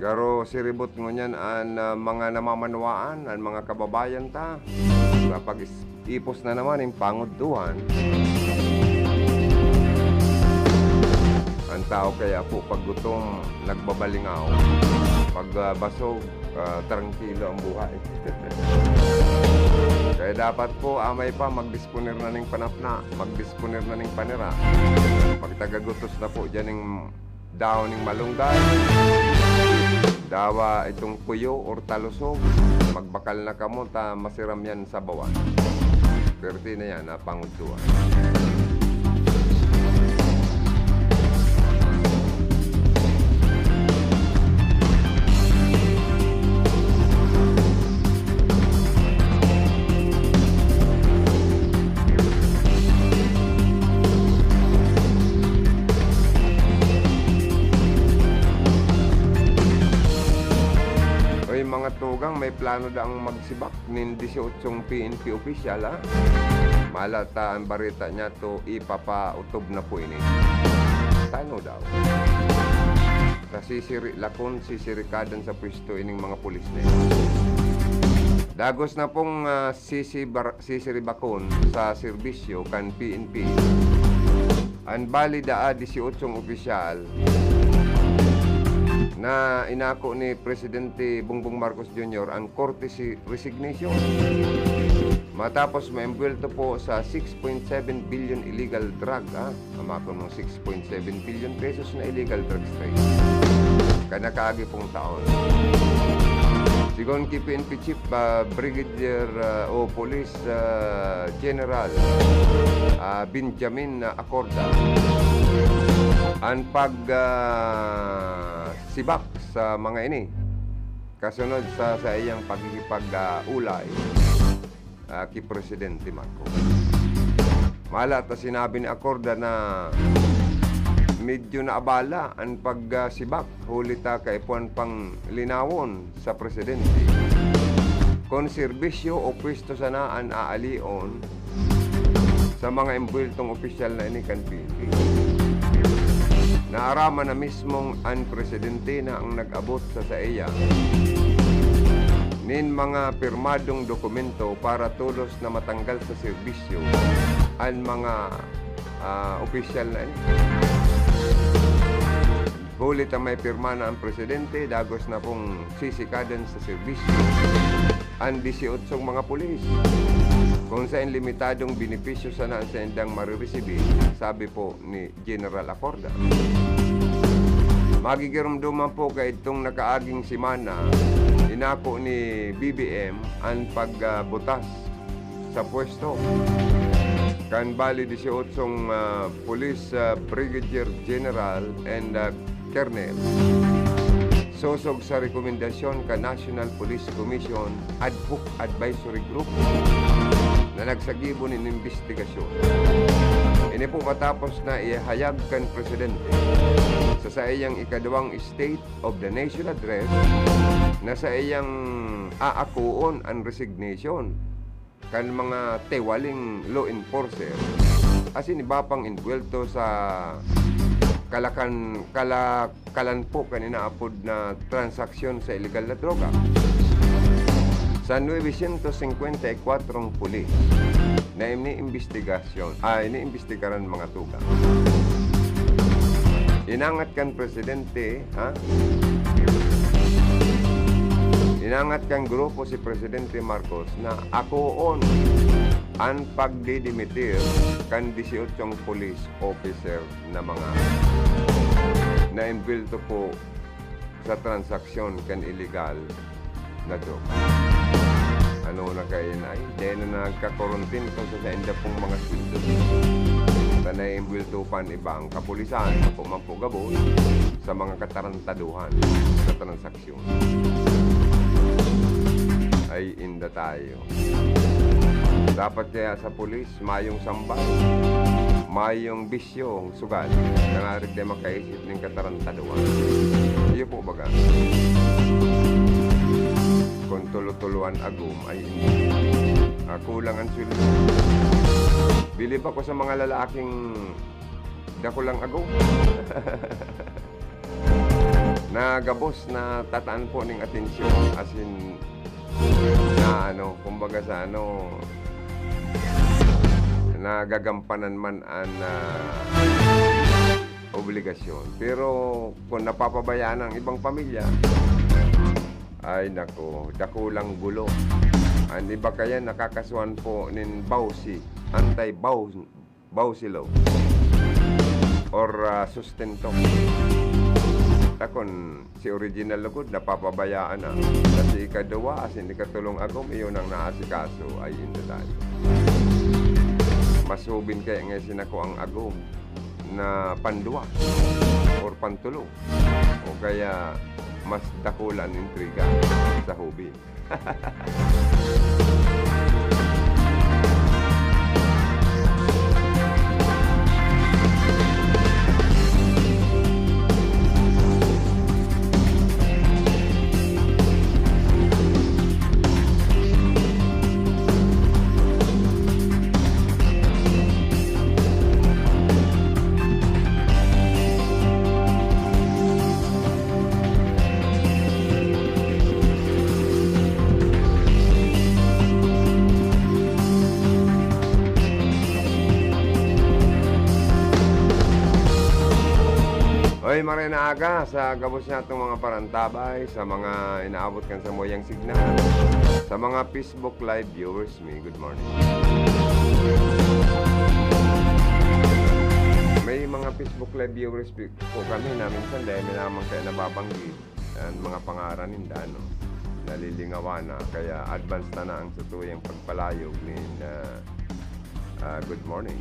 Garo siribot ngunyan an, ah, mga namamanwaan, an mga kababayan ta. Sa pag-ipos na naman nin pangudtuhan. An tao kaya po pag gutom, nagbabalingaw. Pag, ah, basog, ah, trangkilo ang buhay. Kaya dapat po, amay pa, magdisponer na ning panapna, magdisponer na ning panira. Magtagagutos na po diyan ning dahon ning malunggay. Dawa itong puyo or talusog. Magbakal na kamo ta masiram yan sa bawan. Pwerte na yan, napangudtuan. Oy, mga tugang, may plano daang magsibak nin disyotsyong P N P opisyal, ha? Mala ta an bareta niyato, ipapaotob na po ini. Tano daw? Ta sisiri-, lakon, sisirikadan sa pwesto ining mga pulis na ini. Dagos na pong, ah, sisibar-, sisiribakon sa serbisyo kan P N P. An bali daa disyotsyong opisyal na inako ni Presidente Bongbong Marcos Junior ang courtesy resignation. Matapos maembwelto po sa six point seven billion illegal drug, ah, amakon mong six point seven billion pesos na illegal drugs trade. Kan nakaagi pong taon. Sigon ki P N P Chief, ah, Brigadier, ah, o Police, ah, General, ah, Benjamin, ah, Acorda, an pag, ah, sibak sa mga ini kasunod sa saiyang pakikipag-, ah, ulay, ah, ki Presidente Marcos. Mala ta sinabi ni Acorda na medyo naabala an pag, ah, sibak huli ta kaipuhan pang linawon sa presidente kon serbisyo o pwesto sana an aalion sa mga embuweltong opisyal na ini kan P N P. Naaraman na mismong an presidente na ang nag-abot sa saiya nin mga pirmadong dokumento para tolos na matanggal sa serbisyo an mga, ah, opisyal na ini. Huli ta may pirma na ang presidente, dagos na pong sisikadan sa serbisyo an disyotsyong mga pulis, kung saen limitadong benepisyo sana an saindang mareresibir, sabi po ni General Acorda. Magigiromdoman po kaidtong nakaaging semana, inako ni B B M an pagbutas sa pwesto kan bali disyotsyong, ah, Police, ah, Brigadier General and, ah, Colonel, sosog sa rekomendasyon kan National Police Commission Ad Hoc Advisory Group na nagsagibo nin imbestigasyon. Ini po matapos na ihayag kan presidente sa saiyang ikaduwang State of the Nation Address na saiyang aakoon an resignation kan mga tiwaling law enforcer asin iba pang inbuwelto sa kalakan-, kala-, kalanpo kan inaapod na transaksyon sa ilegal na droga. Sa nuebe siyento singkwenta y kwatro pulis na iniimbestigasyon, ah, iniimbestigaran mga tugang. Inangat kan presidente, ha? Inangat kan grupo si Presidente Marcos na akoon an pagdidimitir kan disyotsyong police officer na mga naimbwelto po sa transaksyon kan iligal na droga. Ano na kayo na, ay, dahil na nagkakorontin ko sa sainda pong mga sweldo. Sa naimbwelto pa ang ibang kapulisan, ako man po gabos sa mga katarantaduhan sa transaksyon. Ay, inda tayo. Dapat kaya sa pulis, mayong sambay, mayong bisyong sugal, tangarig di makaisip nin katarantaduhan. Iyo po baga. Kung tulo-tuloan agom ay hindi. Ah, kulang ang sweldo. Bilib ako sa mga lalaking dakulang agom. Na gabos na tataan po ning atensyon, as in, na ano, kumbaga sa ano, nagagampanan man an, ah, obligasyon. Pero kung napapabayaan ang ibang pamilya, ay nako, dakulang gulo. An iba kaya nakakasuhan po nin bawsi, anti-baw-, bawsi law, or, ah, sustento. Takon, si original lugod napapabayaan na. Sa si ikaduwa, asin ikatulong agom, iyon ang naasikaso, ay inda tayo. Mas hubin kaya nga sinako ang agom na panduwa or pantulo, o kaya mas dakula an intriga sa hubin. Oy, maray na aga sa gabos natong mga parantabay, sa mga inaabot kan samuyang signal, sa mga Facebook Live viewers mi, good morning. May mga Facebook Live viewers pi-, po kami na minsan dahil may naman kaya nababanggit. An mga pangaran ninda, ano, nalilingawan na. Kaya advance ta na ang satuyang pagpalayog nin, ah, ah, good morning.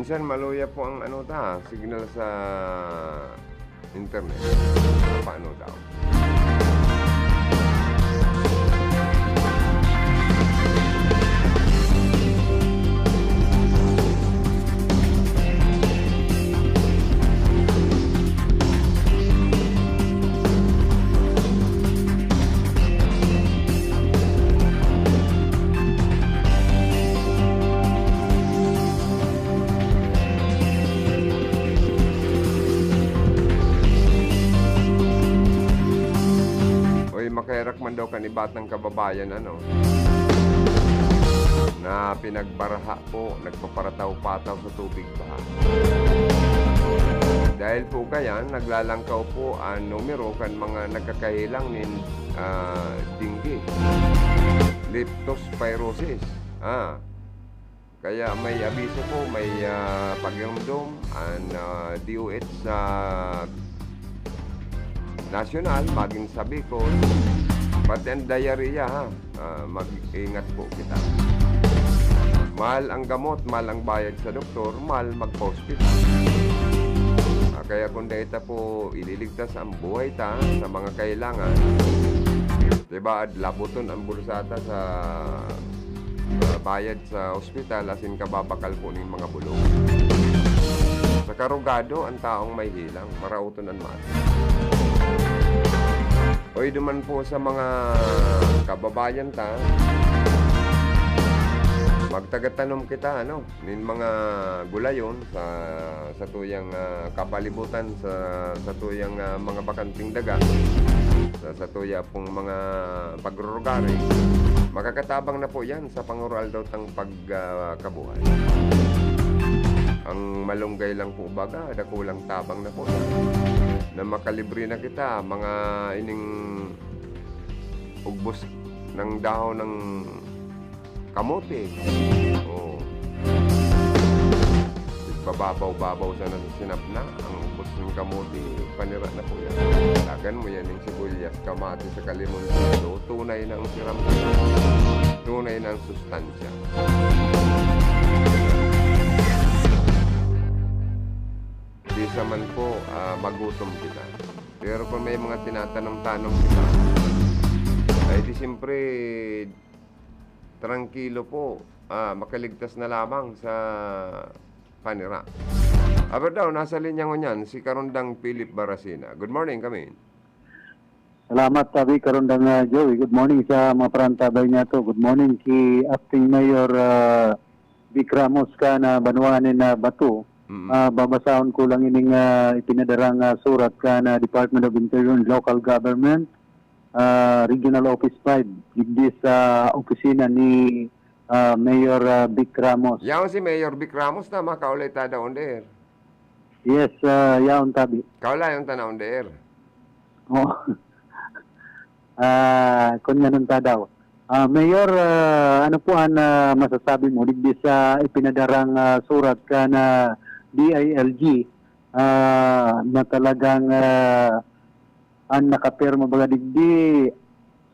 Minsan maluya po ang ano ta, signal sa internet. Paano daw? Uy, makaherak man daw kan iba tang kababayan, ano, na pinagbaraha po, nagpaparataw-pataw sa tubig baha. Dahil po kayan, naglalangkaw po an numero kan mga nagkakahelang nin, ah, dengue, leptospirosis. Ah, kaya may abiso po, may, ah, pagirumdom an, ah, D O H sa Nasyonal, maging sa Bicol, pati ang diarrhea, ha? Ah, mag-ingat po kita. Mahal ang gamot, mahal ang bayad sa doktor, mahal magpa-ospital. Ah, kaya kung dahil ta po ililigtas ang buhay ta sa mga kailangan, diba, labuton ang bulsa ta sa, ah, bayad sa ospital, asin kababakal po ning mga bulong. Sa karugado, ang taong may hilang, maraot an mata. Oy, duman po sa mga kababayan ta, magtagatanom kita, ano, nin mga gulayon sa, sa tuyang, ah, kapalibutan, sa, sa tuyang, ah, mga bakanting daga, sa, sa tuya pong mga pagrurugari. Makakatabang na po yan sa panguraldaw tang pag, ah, kabuhay. Ang malunggay lang po baga, dakulang tabang na po yan. Na makalibre na kita, mga ining ugbos ng dahon ng kamote. Oo. Pababaw-babaw sana sa sinapna, ang ugbos ng kamote, panira na po yan. Tagan mo yan ng sibuyas, kamatis, saka limon, sito. Tunay na ang siram. Tunay na ang sustansya. Di sa man po, ah, magutom kita. Pero kung may mga tinatanom-tanom kita, ay di siyempre, trangkilo po, ah, makaligtas na lamang sa panira. Aber daw, nasa linya ngunyan si Karundang Philip Baracina. Good morning, kami. Salamat, Tabi, Karundang, ah, Joey. Good morning sa mga parantabay niya to. Good morning ki Acting Mayor, ah, Vic Ramos kan, ah, banwaan nin, ah, Bato. Mm. Ah, babasahon ko lang ining, ah, ipinadarang, ah, surat kan, ah, Department of Interior and Local Government, ah, Regional Office five, digdi sa opisina ni, ah, Mayor, ah, Vic Ramos. Yaon si Mayor Vic Ramos na makaulay ta daw on the air. Yes, ah, yaon, Tabi. Kaulayon ta na on the air. Oh. Ah, kun nganong ta daw. Ah, Mayor, ah, ano po an, ah, masasabi mo digdi sa ipinadarang, ah, surat kan, ah, D I L G, ah, na talagang, ah, an nakapirma baga digdi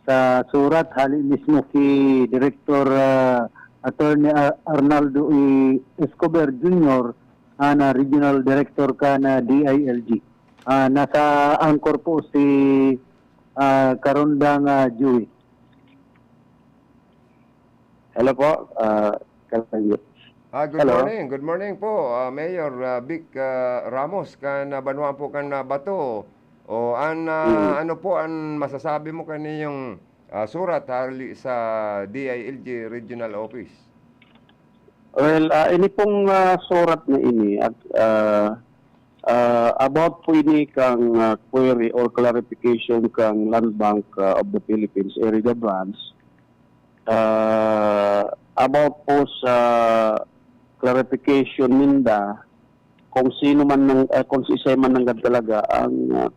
sa surat hali mismo ki Director, ah, Attorney Ar-, Arnaldo E. Escobar Junior, ah, na Regional Director kan, ah, D I L G. Ah, nasa anchor po si, ah, Karundang, ah, Joey. Hello po, ah, Karundang Joey. Ah, good Hello. morning. Good morning po, ah, Mayor, ah, Vic, ah, Ramos, kan, ah, banwaan po kan, ah, Bato. O, an, ah, Mm. ano po an masasabi mo kaniyong, ah, surat hali sa D I L G Regional Office? Well, ah, ini pong, ah, surat na ini, at, ah, ah, about po ini kang, ah, query or clarification kang Land Bank, ah, of the Philippines Area Branch, ah, about po sa clarification ninda kung sino man nang, ah, kung si isay man nanggad talaga ang, ah,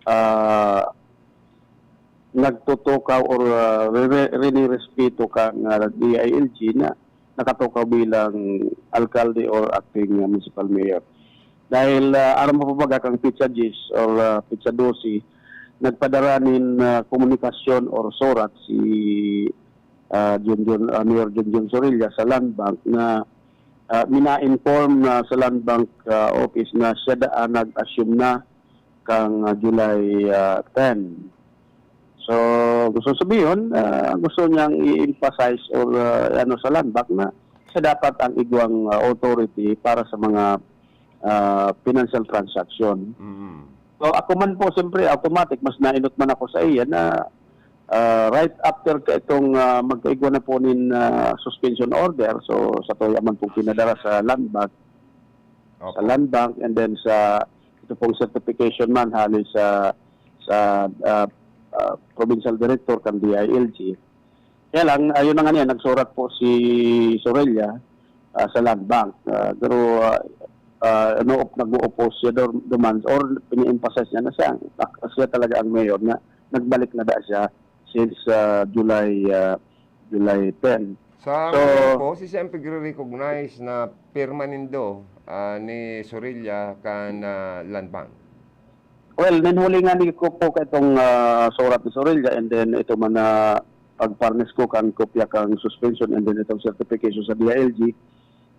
ah, nagtutukaw or, ah, re-, re-, rinirespeto kang, ah, D I L G na nakatukaw bilang alkalde or acting, ah, municipal mayor. Dahil, ah, aram mo pa baga kang petsa diyes or, ah, petsa dose, nagpadara nin, ah, komunikasyon or surat si, ah, Junjun, ah, Mayor Junjun Sorilla sa Land Bank na, ah, mina-inform na sa Land Bank, ah, office na siya daa nag-assume na kang, ah, July, ah, ten. So, gusto sabihon, ah, gusto niyang i-emphasize or, ah, ano, sa Land Bank na siya dapat ang igwang, ah, authority para sa mga, ah, financial transaction. Mm. So, ako man po, siyempre, automatic, mas nainot man ako sa iya na, ah, right after ka itong, ah, magkaigwa na po nin, ah, suspension order, so, sa tuya man pong pinadara sa Land Bank, Opo. sa Land Bank, and then sa ito pong certification man hali sa, sa, ah, ah, provincial director kan D I L G. Kaya lang, ayun na nga niya, nagsurat po si Sorella, ah, sa Land Bank. Ah, pero, ah, ah, no, nag-o-oppose siya dor-, duman or pini-emphasize niya na siya, siya talaga ang mayor na nagbalik na da siya since, ah, July, ah, July ten. Sa So, ngayon po, si siyang pigre-recognize na pirma nindo, ah, ni Sorella kan, ah, Land Bank? Well, ninhulingan ko po ka itong, ah, surat ni Sorilla, and then ito man na pagparnis ko kan kopya kan suspension and then itong certification sa D I L G.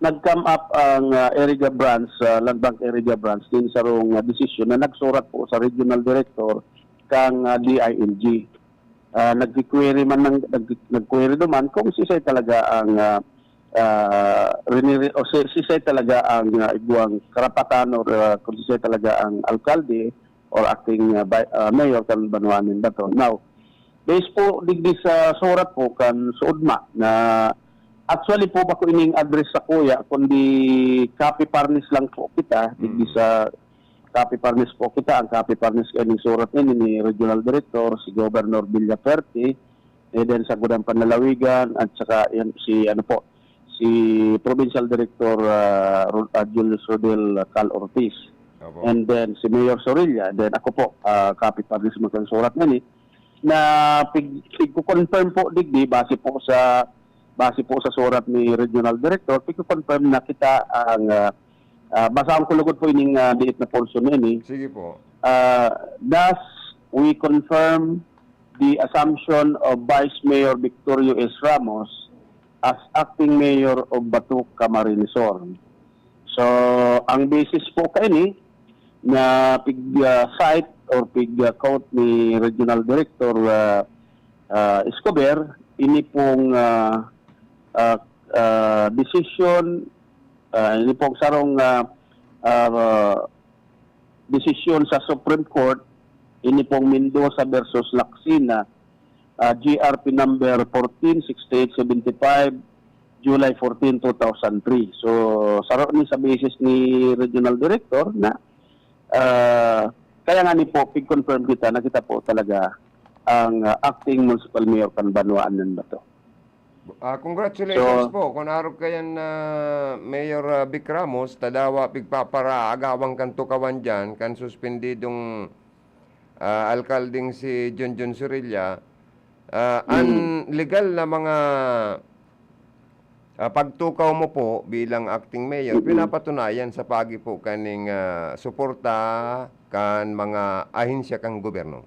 Nag-come up ang, ah, Iriga Branch, ah, Land Bank Iriga Branch, din sarong, ah, desisyon na nagsurat po sa regional director kang, ah, D I L G. Ah, nagki-query man ng, nag-, nag-query duman kung sisay talaga ang, ah, ah, riniri-, o si, sisay talaga ang, ah, igwang karapatan or, ah, kung sisay talaga ang alkalde or acting, ah, bi-, ah, mayor kan banwaan nin Bato. Now, based po digdi sa surat po kan suodma na actually po bako ining address sa kuya, kundi copy parnis lang po kita, digdi Mm. sa copy parnis po kita. Ang copy parnis kaining surat ini ni Regional Director, si Governor Villafuerte, eh, then sa Gudang Panlalawigan, at saka yan si, ano po, si Provincial Director, ah, Ro-, ah, Julius Rodel Cal Ortiz. Opo. And then si Mayor Sorilla, then ako po, ah, copy parnis man kan surat na ni, na pig-, pigko-confirm po digdi, base po sa, base po sa surat ni Regional Director, pigko-confirm na kita ang, ah, ah, basahon ko lugod po ining, ah, liit na portion na ini. Sige po. Ah, thus, we confirm the assumption of Vice Mayor Victorio S. Ramos as acting mayor of Bato, Camarines Sur. So, ang basis po kaini na pig, ah, cite or pig, ah, quote ni Regional Director, ah, ah, Escobar, ini pong, ah, ah, ah, decision, ah, ini pong sarong, ah, ah, desisyon sa Supreme Court, ini pong Mendoza versus Lacsina, ah, G R P number fourteen sixty-eight seventy-five, July fourteen, two thousand three. So, saro ni sa basis ni Regional Director na, ah, kaya nga ni po, pig-confirm kita na kita po talaga ang, ah, acting municipal mayor kan banwaan nin Bato. Ah, congratulations So, po. Kun arog kayan na Mayor, ah, Vic Ramos, tadawa pigpaparaagawan kan tukawan diyan, kan suspendidong, ah, alkaldeng si Junjun Sorilla. Ah, an Mm. legal na mga, ah, pagtukaw mo po bilang acting mayor, Mm-mm. pinapatunayan sa pagi po kaning, ah, suporta kan mga ahensya kan gobyerno.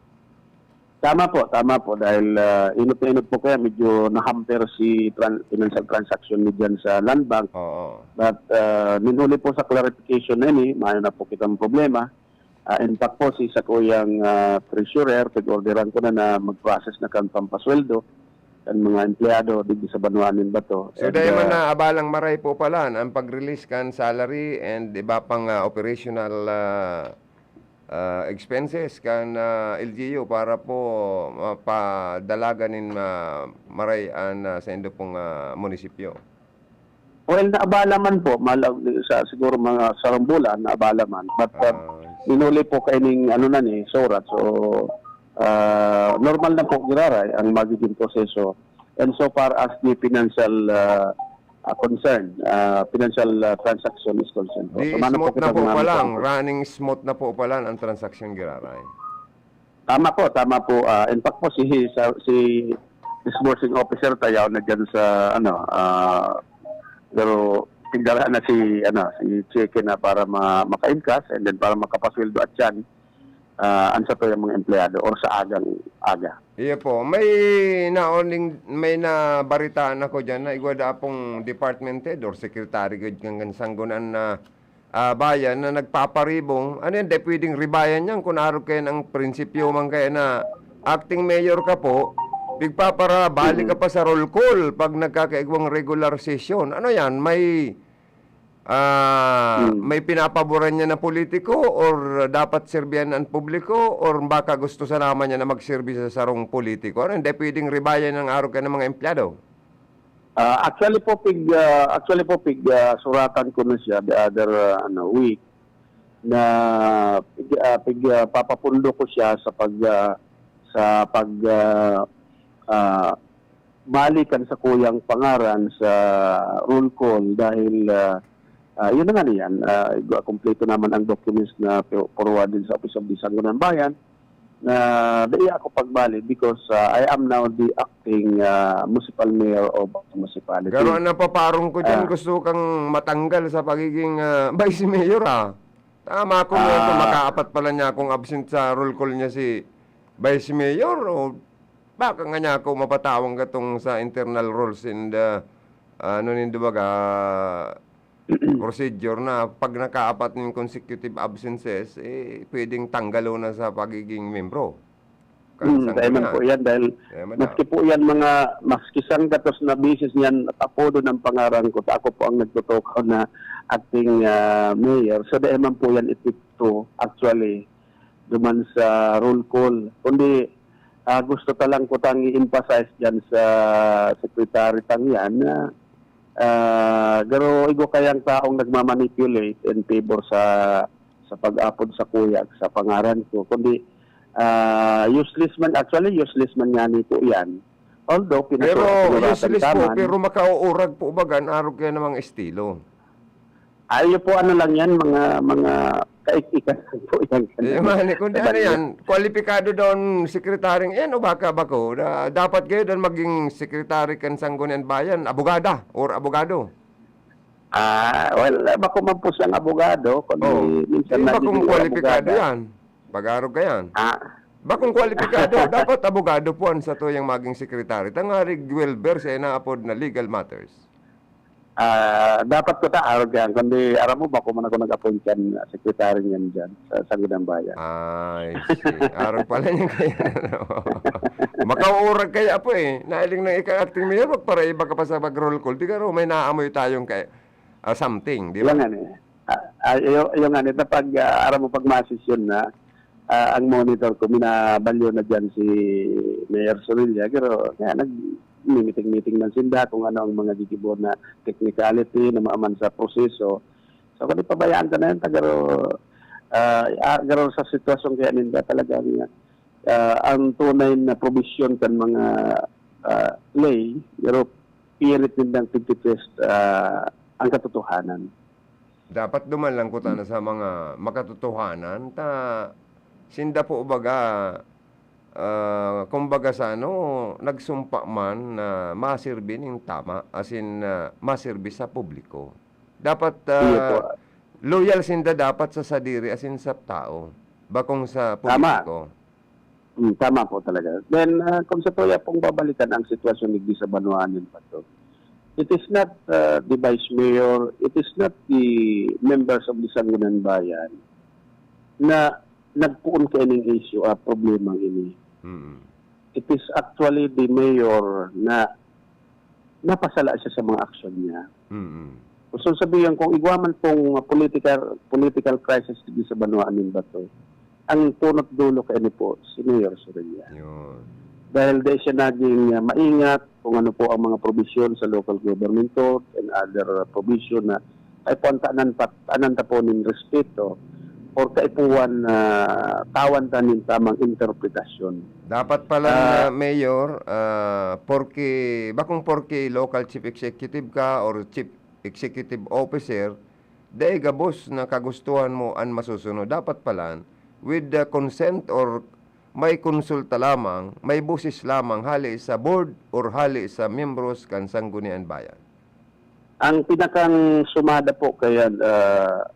Tama po, tama po. Dahil, ah, inot na inot po kaya medyo na-hamper si tran-, financial transaction ni diyan sa Land Bank. Oo. But, ah, ninhuli po sa clarification na ini, mayo na po kitang problema. Ah, in fact po, si sakuyang, ah, treasurer, pag-orderan ko na na mag-process na kan pampasweldo kan mga empleyado digdi sa banwaan nin Bato. So, And, dahil man ah, na abalang maray po pala an pag-release kan salary and iba pang, ah, operational, ah, ah, expenses kan, ah, L G U para po mapadalagan nin, ah, maray an, ah, saindo pong, ah, munisipyo. Well, naabala man po, malag-, sa siguro mga sarong bulan, naabala man. But, uh, Ah, I see. Inuli po kaining ano na ni, surat. So, ah, normal na po, giraray, ang magiging proseso. And so far as the financial, ah, ah, concern, ah, financial, ah, transaction is concerned po. Di So, mano po smooth na kita po mga pa lang, mga running smooth na po pa lang ang transaksyon, giraray. Tama po, tama po. Ah, in fact po, si, sa, si disbursing officer tayaw na dyan sa, ano, ah, pero tigdala na si, ano, si Cheque na para ma-, maka-encash and then para makapasweldo at yan, ah, an satuyang mga empleyado or sa agang aga. Iyo po. May naoning, may nabaritaan ako dyan na igwa da pong department head or secretary gud kan, kan Sangguniang, ah, ah, Bayan na nagpaparibong. Ano yan? Di pwedeng ribayan yan kung arog kayo ng prinsipyo man kaya na acting mayor ka po, pigpapara, balik ka Mm. pa sa roll call pag nagkakaigwang regular session. Ano yan? May, ah, Mm. may pinapaboran niya na politiko or dapat serbihan ang publiko or baka gusto sana man niya na magserbi sa sarong politiko? Ano yan? Di pwedeng ribayan ng arog kayo ng mga empleyado? Ah, actually po, pig, ah, actually po, pig, ah, suratan ko na siya the other, ah, ano, week na pig, ah, pig, ah, papapundo ko siya sa pag, ah, sa pag, ah, ah, balik kan sakuyang pangaran sa roll call dahil, ah, ah, yun na nga na yan, ah, igwa, kompleto naman ang documents na pi-, forward din sa Office of the Sangguniang Bayan. Na dai ako pagbalik because, ah, I am now the acting, ah, municipal mayor of the municipality. Pero ang napaparong ko dyan, Ah. gusto kang matanggal sa pagiging, ah, vice mayor, ah. Tama ko nga ito, Ah. makaapat pala niya akong absent sa roll call niya si Vice Mayor, o baka nga niya ako mapatawang gatong sa internal rules and, ah, ano nindo baga, procedure na pag nakaapat nin consecutive absences, eh, pwedeng tanggalo na sa pagiging membro. Kan Hmm, dahil man sanggunian. po yan, dahil Dahil man maski po yan mga, maski sanggatos na bisis niyan at apodo ng pangaran ko, ta ako po ang nagtutukaw na acting, ah, mayor. So, dahil man po yan epekto, actually, duman sa roll call. Kundi, ah, gusto ta lang ko tang i-emphasize dyan sa secretary tang yan na, ah, garo igo kayang taong nagmamanipulate in favor sa, sa pag-apod sa kuya, sa pangaran ko. Kundi, ah, useless man, actually, useless man nga ni po yan. Although, Pero pinasura-suratan useless ka po, man. Pero makauurag po baga an arog kaya namang estilo. Ayo po, ano lang yan, mga, mga kaikikan lang po yan. Eh, mani, kung Sa ano banyo. Yan, kwalipikado daw an sekretaryng yan o baka bako, na dapat kayo daw maging sekretary kan Sangguniang Bayan, abogada or abogado. Ah, well, bako man po siyang abogado, kundi Oh, minsan di ba nagiging kung kwalipikado abogada. Yan? Pag-arog ka yan. Ah, Ba kung kwalipikado, dapat abogado po ang satuyang maging sekretary. Tangarig well versed sa inaapod na legal matters. Ah, dapat ko ta arog yan, kundi aram mo ba kung man ako nag-appoint kan secretary niyan dyan sa Sangguniang Bayan? Ay, si arog pala niya kaya. Makauurag kaya po eh. Nailing nang ika-acting mayor, magparaiba ka pa sa mag-roll call. Di ka raw, may naamoy tayong kay, ah, something, di ba? Yung ano eh. Ah, ah, yung, yung ano, na pag, ah, aram mo, pag masesyon na, ah, ang monitor ko, minabalyo na dyan si Mayor Sorilla. Pero, kaya nag-meeting-meeting man sinda kung ano ang mga gigibo na technicality na maaman sa proseso. So, kung pabayaan ka na yan, tagaro, ah, ah, garo sa sitwasyon kaya ninda talagang, ah, ang tunay na probisyon kan mga, ah, lay, pero pirit nindang pigtitwist, ah, ang katotohanan. Dapat duman lang ko tana sa mga makatotohanan, ta sinda po baga, ah, kumbaga sa ano, nagsumpa man na maserbi ning tama, as in, ah, maserbi sa publiko. Dapat, Iyo po. ah, loyal sinda dapat sa sadiri, as in sa tao, bakong sa Tama. Politiko. Mm, tama po talaga. Then, ah, kung sa tuya pong babalikan ang sitwasyon digdi sa banwaan nin bato, it is not, ah, the vice mayor, it is not the members of the Sangguniang Bayan na nagpoon kaining issue, ah, problemang ini. Mm. It is actually the mayor na napasala siya sa mga aksyon niya. Mm. Gusto sabihin, kung igwa man pong political, political crisis digdi sa banwaan nin bato, ang punot dulo kaini po, si Mayor Sorilla. Yun. Dahil di siya naging, ah, maingat kung ano po ang mga probisyon sa local government code and other, ah, provision na kaipuhan ta anan pat-, anan ta po nin respeto or kaipuhan na tawan ta nin tamang interpretasyon. Dapat pala, Ah. ah, Mayor, ah, porke, bakong porke local chief executive ka or chief executive officer, dai gabos na kagustuhan mo an masusunod. Dapat pala, with the consent or may konsulta lamang, may boses lamang hali sa board or hali sa miyembros kan Sangguniang Bayan. Ang pinakang sumada po kaya, ah,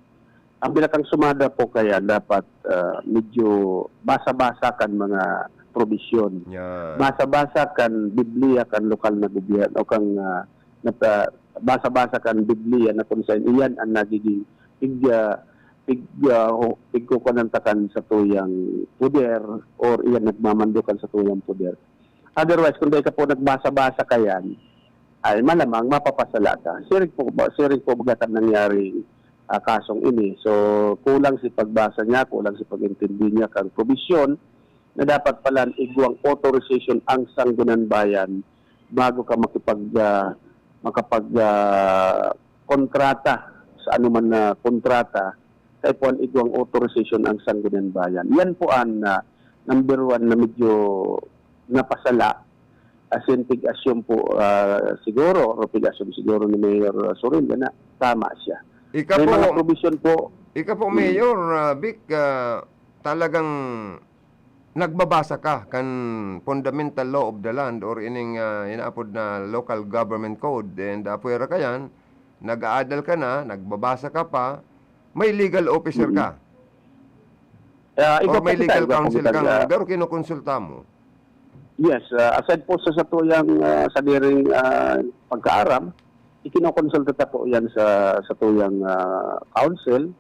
ang pinakang sumada po kaya dapat, ah, medyo basa-basa kan mga probisyon. Yan. Basa-basa kan Biblia kan lokal na gobyerno, kan, ah, nata-, basa-basa kan Biblia na kung saan iyan ang nagiging pig-, ah, pig-, ah, ho-, pigkukunan ta kan sa tuyang poder or iyan nagmamandukan sa tuyang poder. Otherwise, kung dai ka po nagbasa-basa kayan, ay malamang mapapasala ka. Siring po ba, siring po baga kan nangyari, ah, kasong ini. So, kulang si pagbasa niya, kulang si pag-intindi niya kang probisyon na dapat pala igwang authorization ang Sangguniang Bayan bago ka makipag, ah, makapag, ah, kontrata sa anuman na kontrata, kaipuhan igwang authorization ang Sangguniang Bayan. Yan po ang, ah, number one na medyo napasala. As in, pig-assume po, ah, siguro, or pig-assume siguro ni Mayor Sorilla na tama siya. Ika May po, mga provision po. ika po, Hmm. Mayor, ah, Vic, ah, talagang nagbabasa ka kan fundamental law of the land or ining, ah, inaapod na local government code, and apwera ka yan, nag-aadal ka na, nagbabasa ka pa, may legal officer ka? Ah, or may legal counsel kang, ah, pero kinokonsulta mo? Yes, ah, aside po sa satuyang, ah, sadiring, ah, pagkaaram, ikinokonsulta ta po yan sa satuyang, ah, counsel,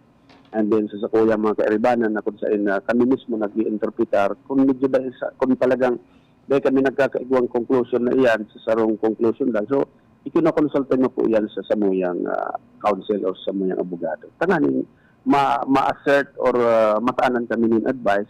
and then sa satuyang mga kairibanan na kung saan, ah, kami mismo nag-iinterpretar. Kung medyo dahil sa, kung talagang dahil kami nagkakaigwang conclusion na iyan sa sarong conclusion lang. So, ikinokonsulta mo po yan sa samuyang, ah, counsel o sa samuyang abogado. Tanganing ma-, ma-assert or, ah, mataanan kami nin advice.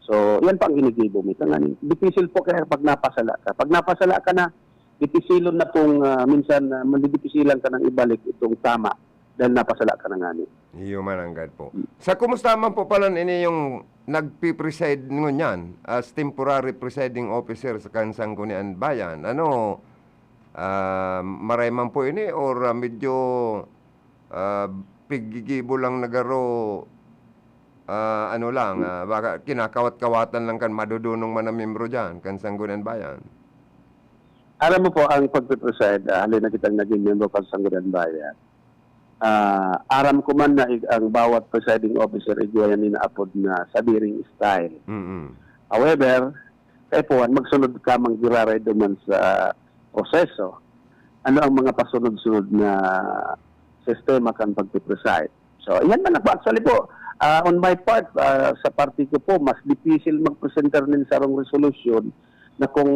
So, yan po ang ginigibo mi. Tanganing, dipisil po kaya pag napasala ka. Pag napasala ka na, dipisilon na pong, ah, minsan, ah, madidipisilan ka nang ibalik itong tama dahil napasala ka na ngani. Iyo man ang gad po. Sa kumusta man po pala ini yung nagpi-preside ngunyan as temporary presiding officer sa Kansang Gunian Bayan? Ano, ah, maray man po ini or, ah, medyo, ah, piggigibo lang na garo, ah, ano lang, ah, baka kinakawat-kawatan lang kan madudunong man na miyembro diyan, kan Sangguniang Bayan? Aram mo po, ang pagpe-preside, ah, hali na kitang naging miyembro kan Sangguniang Bayan, ah, aram ko man na ig-, ang bawat presiding officer igwa yan inaapod na sadiring style. Mm. However, kaipuhan, magsunod ka man giraray duman sa proseso. Ano ang mga pasunod-sunod na sistema kan pagpe-preside? So, iyan man ako. Actually po, ah, on my part, ah, sa parte ko po, mas dipisil magpresentar nin sarong resolusyon na kung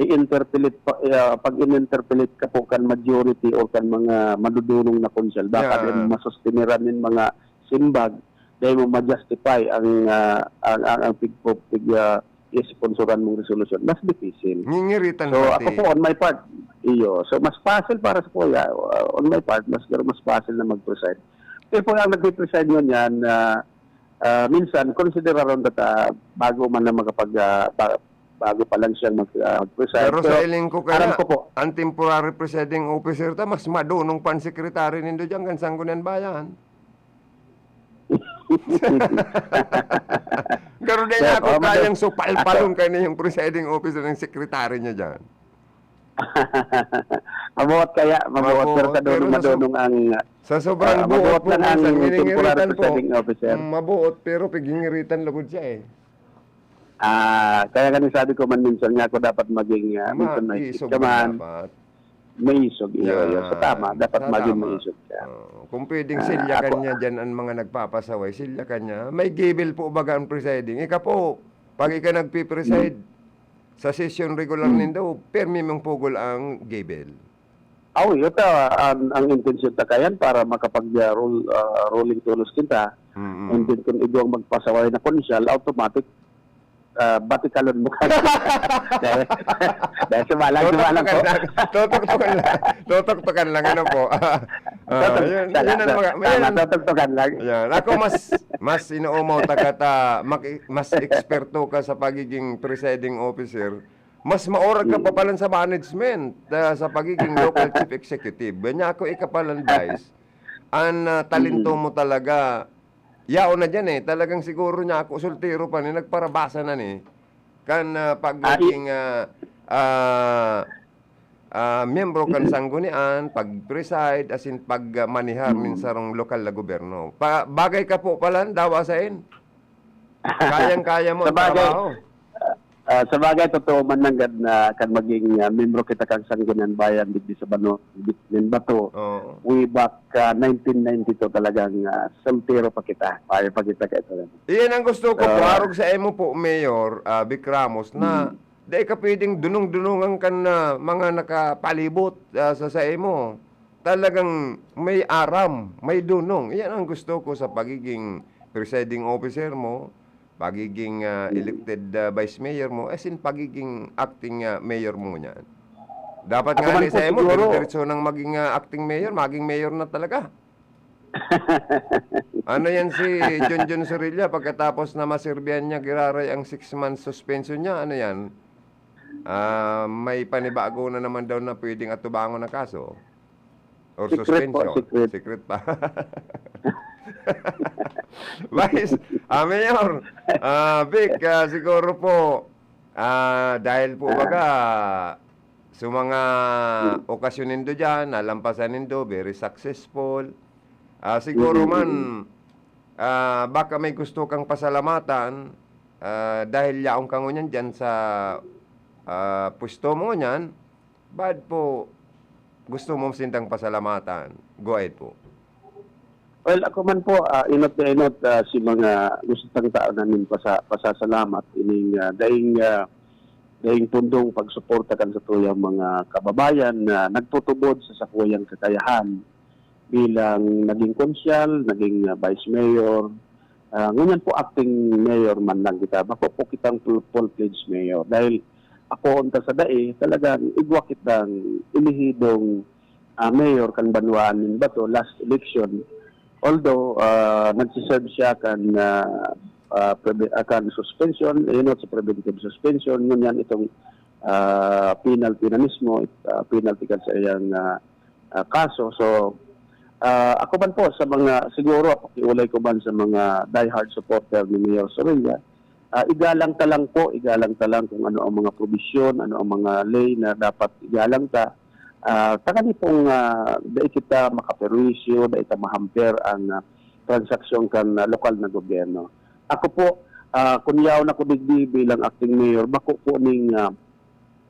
i-interpellate pa, ah, pag in-interpellate ka po kan majority or kan mga madudunong na konsehal, baka din masustiniran nin mga simbag, dahil mo ma-justify ang, ah, ang, ang, ang pigpo-, pig-, ah, i-sponsoran mong resolusyon, mas dipisil. Ngingiritan So, pati. Ako po, on my part, iyo. So, mas facile para sa kuya, ah, on my part, mas, mas facile na mag-preside. Pero po, ang nagpipreside ngunyan, ah, ah, minsan, konsideraron ta ta bago man na makapag, ah, ba-, bago pa lang siyang mag, ah, mag-preside. Pero sa Pero, hiling ko kaya, alam ko po. Ang temporary presiding officer ta, mas madunong pa ang sekretary nindo diyan kan Sangguniang Bayan. Pero di Sir, niya ako oh, mado- kayang supalpalon Ako. Kayo na yung presiding officer ng sekretary niya dyan. Mabuot kaya, mabuot, Mabuot, pero sa pero dulo sa madunong sob-, ang, sa sobrang ah, buot mabuot po lang ang minsan, temporary giningiritan po. Presiding officer. Mm, mabuot, pero pigingiritan lugod siya eh. Ah, kaya nga sabi ko man minsan nga ako dapat maging, ah, Ma-, minsan may isog ka man man. Dapat. Maisog, iyo, iyo. Sa Yan. tama, dapat Sa maging tama. maisog ka. Oo. Kung pwedeng Ah, silyakan ako niya dyan ang mga nagpapasaway, silyakan niya. May gibel po baga ang presiding? Ika po, pag ika nagpipreside, Hmm. sa sesyon regular Hmm. nindo, permi mong pugol ang gibel. Aw, iyo ta, ang, ang intensyon ta kayan para makapag, ah, rule, ah, ruling tolos kita. Mm-mm. And then kung igwang magpasaway na konsyal, automatic, ah, batikalon mo ka. Dahil, dahil sumalang, Tutok sumalang to po. ka lang. Tutok-tukan lang. Tutok-tukan lang, ano po. Ah, Tutok-, yun, tala-, yun ang mga, tama, yun. tutok-tukan lang. Yan. Ako, mas, mas inuumaw ta ka ta, mak-, mas eksperto ka sa pagiging presiding officer, mas maorag ka pa Mm. palan sa management, ah, sa pagiging local chief executive. Ganyan ako ikapalan, Vice. Ang, ah, talento Mm. mo talaga, yaon na dyan eh. Talagang siguro niya ako, soltero pa ni, nagparabasa na ni. Kan, ah, Ay. pagiging, ah, ah, ah, miyembro kan sanggunian, pag-preside, as in, pag, ah, manihar nin Mm. sarong lokal na gobyerno. Pa-, bagay ka po pala, dawa sain. Kayang-kaya mo ang Sabagay, trabaho. ah, sabagay, totoo man nanggad na kan maging, ah, miyembro kita kan Sangguniang Bayan digdi sa Bano-, nin Bato. Oo. Way back, ah, nineteen ninety-two talagang, ah, soltero pa kita. Payo pa kita kay talaga. Iyan ang gusto ko po, Ah. arog sa imo po, Mayor, ah, Vic Ramos, na Hmm. dai ka pwedeng dunong-dunongan kan, ah, mga nakapalibot, ah, sa, sa imo. Talagang may aram, may dunong. Iyan ang gusto ko sa pagiging presiding officer mo, pagiging, ah, Hmm. elected, ah, vice mayor mo, as in pagiging acting, ah, mayor mo niyan. Dapat Ako nga man ni po sa imo, siguro. dire-diretso nang maging, ah, acting mayor, maging mayor na talaga. Ano yan si Junjun Sorilla, pagkatapos na maserbihan niya giraray ang six months suspension niya, ano yan? Ah, may panibago na naman daw na pwedeng atubangon na kaso? Or Secret po, suspension? secret. Secret pa. Vice, ah, Mayor, ah, Vic, ah, siguro po, ah, dahil po Ah. baga, sa mga Hmm. okasyon nindo dyan, nalampasan nindo, very successful. Ah, siguro man, ah, baka may gusto kang pasalamatan, ah, dahil yaon ka ngunyan diyan sa, ah, pwesto mo ngunyan, baad po gusto mo sindang pasalamatan? Go ahead po. Well, ako man po, ah, enot na enot, ah, si mga gusto tang taon na nin pasa-, pasasalamat ining, ah, daing, ah, daing pundong pagsuporta kan satuyang mga kababayan na nagtutubod sa sakuyang kakayahan bilang naging konsyal, naging, ah, vice mayor. Ah, ngunyan po acting mayor man lang kita. Bako po kitang full, full-fledged mayor. Dahil ako unta sa dai, talagang igwa kitang elehidong, ah, mayor kan banwaan nin Bato last election. Although, ah, nagsiserve siya kan, ah, ah, preve-, ah, kan suspension, you know, sa preventive suspension, ngunyan itong, ah, penalty na mismo, it-, ah, penalty kan sa iyang, ah, ah, kaso. So, ah, ako man po sa mga, siguro, pakiulay ko man sa mga diehard supporter ni Mayor Sorilla, ah, igalang ta lang po, igalang ta lang kung ano ang mga probisyon, ano ang mga ley na dapat igalang ta. Ah, tangani pong, ah, dai kita makaperwisyo, dai ta mahamper ang, ah, transaksyon kan, ah, lokal na gobyerno. Ako po, ah, kun yaon ako digdi bilang acting mayor, bako po ning, ah,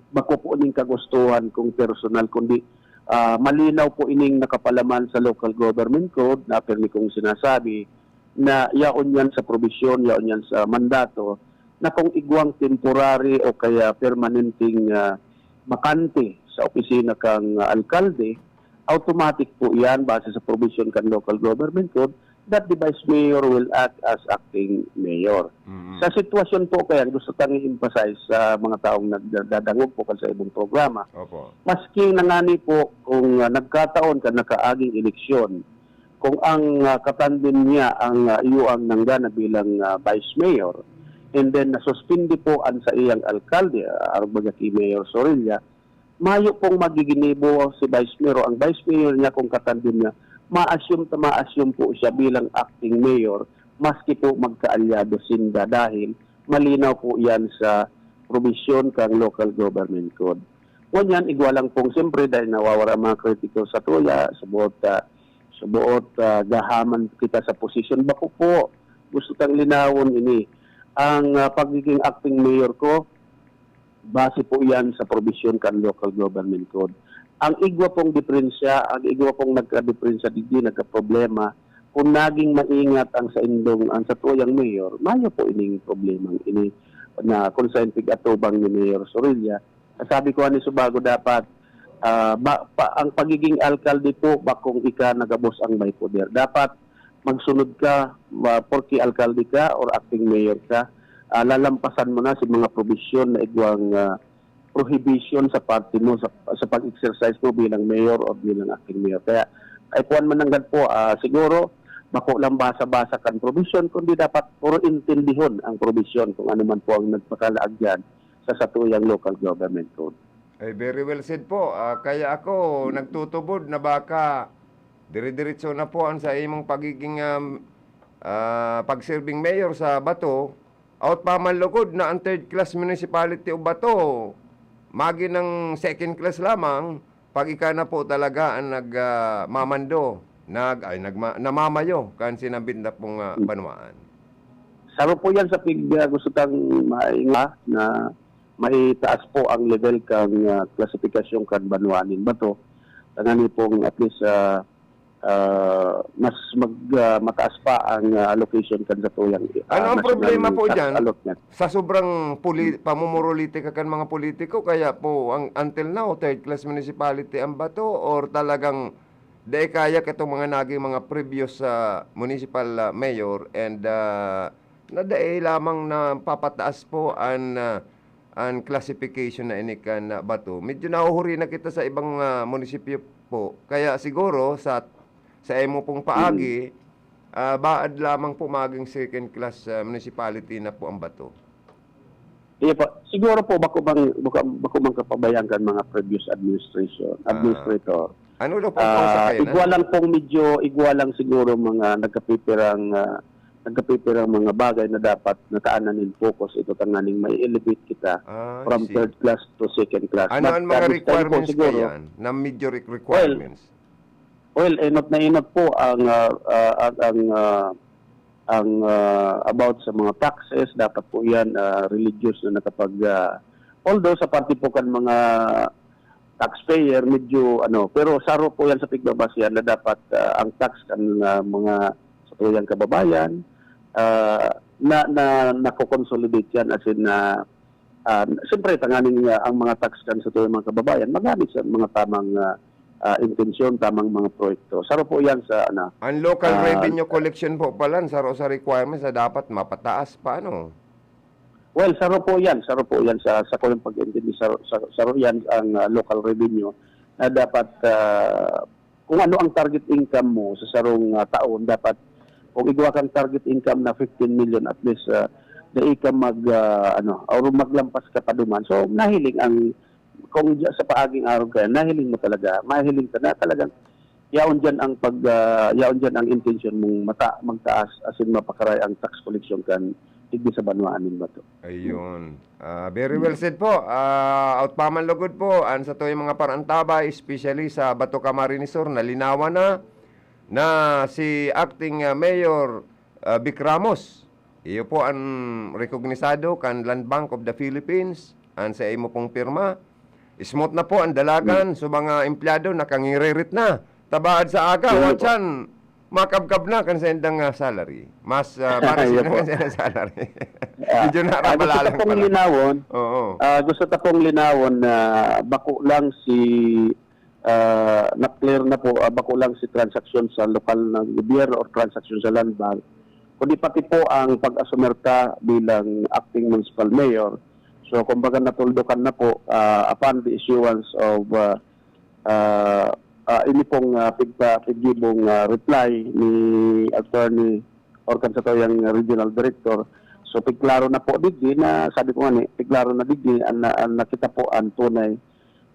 bako po ning kagustuhan kong personal, kundi, ah, malinaw po ining nakapalaman sa Local Government Code na pirmi kong sinasabi na yaon yan sa probisyon, yaon yan sa mandato, na kung igwang temporary o kaya permanenteng, ah, bakante sa opisina kang, ah, alkalde, automatic po yan base sa probisyon kan Local Government Code that the Vice Mayor will act as acting mayor. Mm. Sa sitwasyon po kaya, gusto tang i-emphasize sa mga taong nagdadangog po kan sa ibang programa, Opo. maski na ngani po kung, ah, nagkataon kan nakaaging eleksyon, kung ang, ah, katandem niya ang, ah, iyo ang nanggana bilang, ah, Vice Mayor, and then nasuspindi po ang sa iyang alkalde, ah, arog baga ki Mayor Sorilla, mayo pong magiginibo si Vice Mayor o ang Vice Mayor niya kung katandem niya, ma-assume ta ma-assume po siya bilang acting mayor, maski po magkaalyado sinda dahil malinaw po yan sa probisyon kang Local Government Code. Ngunyan, igwa lang pong siyempre dahil nawawara ang mga kritiko sa tuya, sa buot, ah, sa buot, ah, gahaman kita sa posisyon. Bako po, gusto tang linawon ini. Ang, ah, pagiging acting mayor ko, base po yan sa probisyon kan Local Government Code. Ang igwa pong diferensya, ang igwa pong nagkadiferensya digdi, nagkaproblema, kung naging maingat ang saindong, ang satuyang mayor, mayo po ining problemang ini na kung saan pig-atubang ni Mayor Sorilla. Sabi ko ani subago dapat, ah, ba, pa, ang pagiging alkalde po, bakong ika na gabos ang may poder. Dapat magsunod ka, ah, porke alkalde ka or acting mayor ka, ah, lalampasan mo na si mga probisyon na igwang, ah, prohibition sa parte mo sa, sa pag-exercise mo bilang mayor o bilang acting mayor. Kaya, ay kuwan man nanggad po, ah, siguro, bako lang basa-basa kan probisyon, kundi dapat puro intindihon ang probisyon kung ano man po ang nagpakalaag diyan sa satuyang local government code. Ay, very well said po. Ah, kaya ako nagtutubod na baka dire-diretso na po ang sa imong pagiging, um, ah, pagserbing mayor sa Bato, out pa man lugod na ang third class municipality of Bato, magi ng second class lamang, pag ika na po talaga ang nag, ah, mamando, nag, ay, nagma-, namamayo kan sinambit na pong, ah, Hmm. banwaan. Saro po yan sa pig-, ah, gusto tang mainga na maitaas po ang level kang, ah, klasifikasyon kan banwaan nin Bato. Tanani pong at least, ah, ah, mas mag-, ah, mataas pa ang, ah, allocation kan satuyang, ah, Ano ang national problema po tax dyan? allotment. Sa sobrang puli-, Hmm. pamumurolitika kan mga politiko, kaya po ang, until now, third class municipality ang Bato, or talagang dai kaya katong mga naging mga previous, ah, municipal, ah, mayor and, ah, na dai lamang napapataas po an, ah, an classification na ini kan, ah, Bato. Medyo nahuhuri na kita sa ibang, ah, munisipyo po. Kaya siguro sa, sa imo pong paagi, Mm. ah, baad lamang po maging second class, ah, municipality na po ang Bato. Iya pa, siguro po bako bang, bako, bako man kapabayaan kan mga previous administration, Ah. administrator. Ano daw pong Ah, cause kaya igwa na? lang pong medyo, igwa lang siguro mga nagkapipirang, ah, nagkapipirang mga bagay na dapat nataanan nin focus. Ito tanganing may elevate kita Ah, I from see. third class to second class. Ano But ang mga that is time po requirements siguro. kaya? Na major re-, Well, requirements? Well, inot na inot po ang, ah, ah, ang, ang, ah, ang, ah, about sa mga taxes, dapat po 'yan, ah, religious na nakapag, ah, although sa parte po kan mga taxpayer, medyo ano, pero saro po 'yan sa pigbabasehan na dapat, ah, ang tax kan, ah, mga satuyang kababayan, ah, na, na nako-consolidate 'yan, as in, na, ah, siyempre tanganing, ah, ang mga tax kan satuyang mga kababayan magamit sa mga tamang, ah, ah, intensyon, tamang mga proyekto. Saro po 'yan sa ano, Ang local ah, revenue collection po pala, saro sa requirements na dapat mapataas pa, ano? Well, saro po 'yan, saro po 'yan sa, sa kung pag-intindi, saro, sa, saro 'yan ang, ah, local revenue na dapat, ah, kung ano ang target income mo sa sarong, ah, taon, dapat kung igwa kang target income na fifteen million, at least, ah, dai ka mag, ah, ano, or maglampas ka pa duman. So, nahiling ang, kung diya sa paaging arog ka, nahiling mo talaga, mahiling ka na talagang yaon diyan ang pag, ah, yaon diyan ang intensyon mong mata-, magtaas, as in, mapakaray ang tax collection kan digdi sa banwaan nin bato. Ayun. Ah, very well said po. Ah, out pa man lugod po, an satuyang mga parantabay, especially sa Bato Camarines Sur, nalinawan na, na si Acting, ah, Mayor, ah, Vic Ramos. Iyo po an rekognisado kan Land Bank of the Philippines, an sa imo pong pirma. Smooth na po ang dalagan, so mga empleyado nakangirerit na. Tabaad sa aga, Yun po. watsan, makabkab na kan sa indang, ah, salary. Mas, ah, mareceive Yun na po. kan sa indang salary. Ah, Medyo ah, gusto ta narapalalang pong pala. linawon, Oo. ah, gusto ta pong linawon na bako lang si, ah, na-clear na po, ah, bako lang si transaksyon sa lokal na gobyerno or transaksyon sa Land Bank, kundi pati po ang pag-asumerta bilang acting municipal mayor. So, kumbaga, natuldukan na po, ah, upon the issuance of, ah, ah, ah, ini pong, ah, pigpa-, piggibong, ah, reply ni Attorney or kan satuyang regional director. So, pigklaro na po digdi na, sabi ko nga ni, pigklaro na digdi, ang na-, ang nakita po ang tunay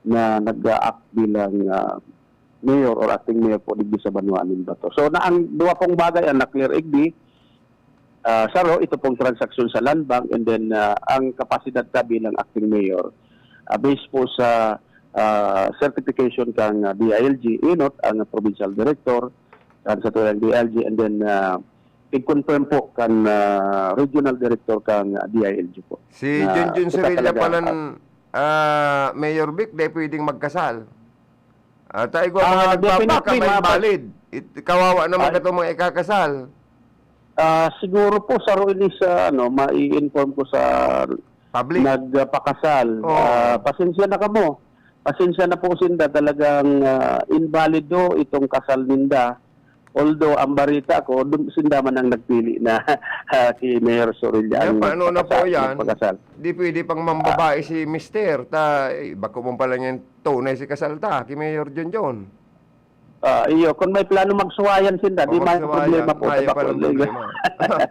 na nag-a-act bilang, ah, mayor or acting mayor po digdi sa banwaan nin Bato. So, na ang duwa pong bagay ang na-clear igdi, ah, saro, ito pong transaksyon sa Land Bank, and then, ah, ang kapasidad ta bilang acting mayor, ah, based po sa, ah, certification kang, ah, D I L G, inot ang provincial director, kan satuyang D I L G, and then, ah, i-confirm po kan, ah, regional director kang, ah, D I L G po. Si Na Junjun ito Sorilla talaga, palan, ah, ah, Mayor Vic, di pwedeng magkasal. Ah, ta igwa mga Ah, nagbabaka, definitely, may mapa- invalid. It-, kawawa naman Ay. katong mga ikakasal. Ah, siguro po, saro ini sa, ano, mai-inform ko sa Public. nagpakasal. Oo. Ah, pasensya na kamo. Pasensya na po sinda, talagang, ah, invalid do itong kasal ninda. Although, ang barita ko, dun, sinda man ang nagpili na, ah, si Mayor Sorilla Yan, ang paano na po magpakasal, yan? magpakasal. Di pwede pang Ah. mambabae si Mister. Ta, eh, bako man pala niyan tunay si kasal ta, ki Mayor Junjun. Ah, iyo, kung may plano magsuwayan sinda, O di may magsuwayan, problema po, mayo di ba pa po, lang di ba? problema.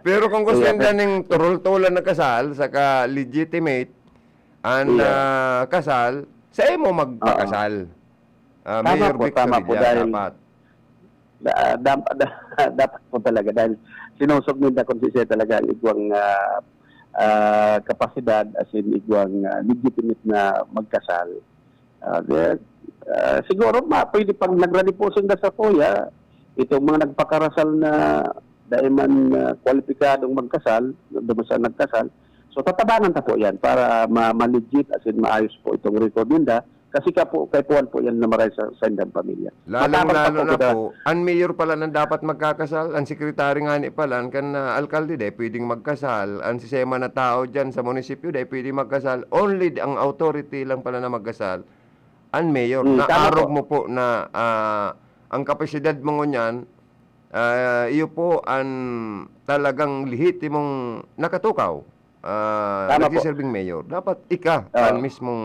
Pero kung gusto Iyo, yun sir. daw ning turul-tulan na kasal, saka legitimate, an, Iyo. ah, kasal, sa imo magpakasal. Oo. Ah, Tama Mayor po, Vic tama po, Sorilla, dahil dapat. da-, dam-, da-, dapat po talaga, dahil sinusog ninda kung siya talaga ang igwang, ah, ah, kapasidad, as in, igwang, ah, legitimate na magkasal. Ah, de-, ah, siguro, ma-, pwede pag nagrani po sinda sa kuya, itong mga nagpakarasal na dai man, ah, kwalipikadong magkasal, duman sa nagkasal, so, tatabangan ta po yan para ma-, ma-legit, as in, maayos po itong record ninda. Kasi ka po, kaipuhan po yan na maray sa, sa indang pamilya. Lalong-lalo Matapang po na kita. po, ang mayor pala nang dapat magkakasal, ang sekretary nga ni pala, kan, ah, alkalde, di pwedeng magkasal, ang sistema na tao dyan sa munisipyo, di pwede magkasal, only ang authority lang pala na magkasal, ang mayor. Hmm, tama Naarog po. mo po na, ah, ang kapasidad mo ngunyan, ah, iyo po ang talagang lehitimong nakatukaw, ah, Tama po. nagsiserving mayor. Dapat ika, Oo. ang mismong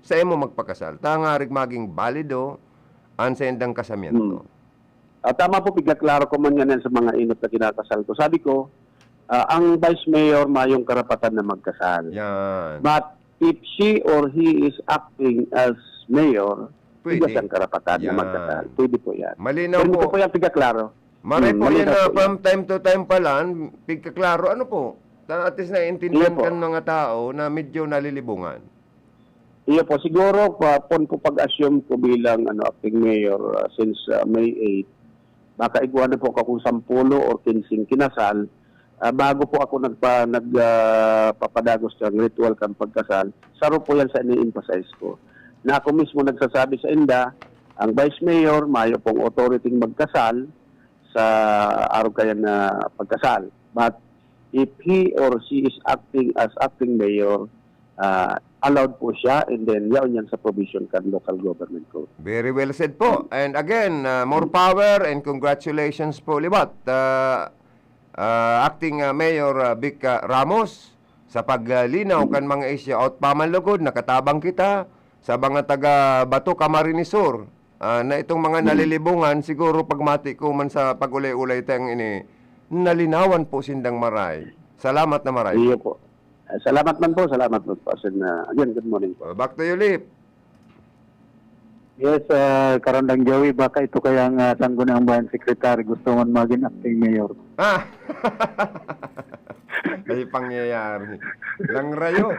sa imo magpakasal. Tangarig maging balido ang sa indang kasamiento. Hmm. Ah, tama po, pigkaklaro ko man ngayon sa mga inot na kinakasal ko. Sabi ko, ah, ang vice mayor mayong karapatan na magkasal. Yan. But if she or he is acting as mayor, Pwede. tigas ang karapatan na Yan. magkasal. Pwede po yan. Malinaw Ganito po. po yan, pigkaklaro. Maray Hmm, po malinaw yan na po yan. from time to time pala, pigkaklaro. Ano po? Ta-, at least naiintindihan Iyo po. kan mga tao na medyo nalilibungan. Iyo po, siguro pa pon po pag-assume ko bilang, ano, acting mayor, ah, since, ah, May eight, baka igwa na po akong sampulo or kinseng kinasal, ah, bago po ako nagpa-, nag, ah, papadagos kan ritual kan pagkasal. Saro po yan sa ini-emphasize ko, na ako mismo nagsasabi sa inda, ang vice mayor, mayo pong authority magkasal sa arog kayan na pagkasal. But if he or she is acting as acting mayor, ah, allowed po siya, and then yaon yan sa provision kan local government code. Very well said po. And again, ah, more power and congratulations po liwat, ah, ah, Acting, ah, Mayor, ah, Vic, ah, Ramos, sa paglinaw kan mga isyu. At pamanlugod, nakatabang kita sa mga taga Bato, Camarines Sur, ah, na itong mga nalilibungan, siguro pagmati ko man sa pag-ulay-ulay tayong ini, nalinawan po sindang maray. Salamat na maray. Iyo po. Ah, salamat man po, salamat man po. As in, ah, again, good morning po. Uh, back to you, Lip. Yes, ah, Karandang Joey, baka ito kayang, ah, Sangguniang Bayan Secretary gusto man maging acting mayor. Ah! Ay, pangyayari. Langrayo.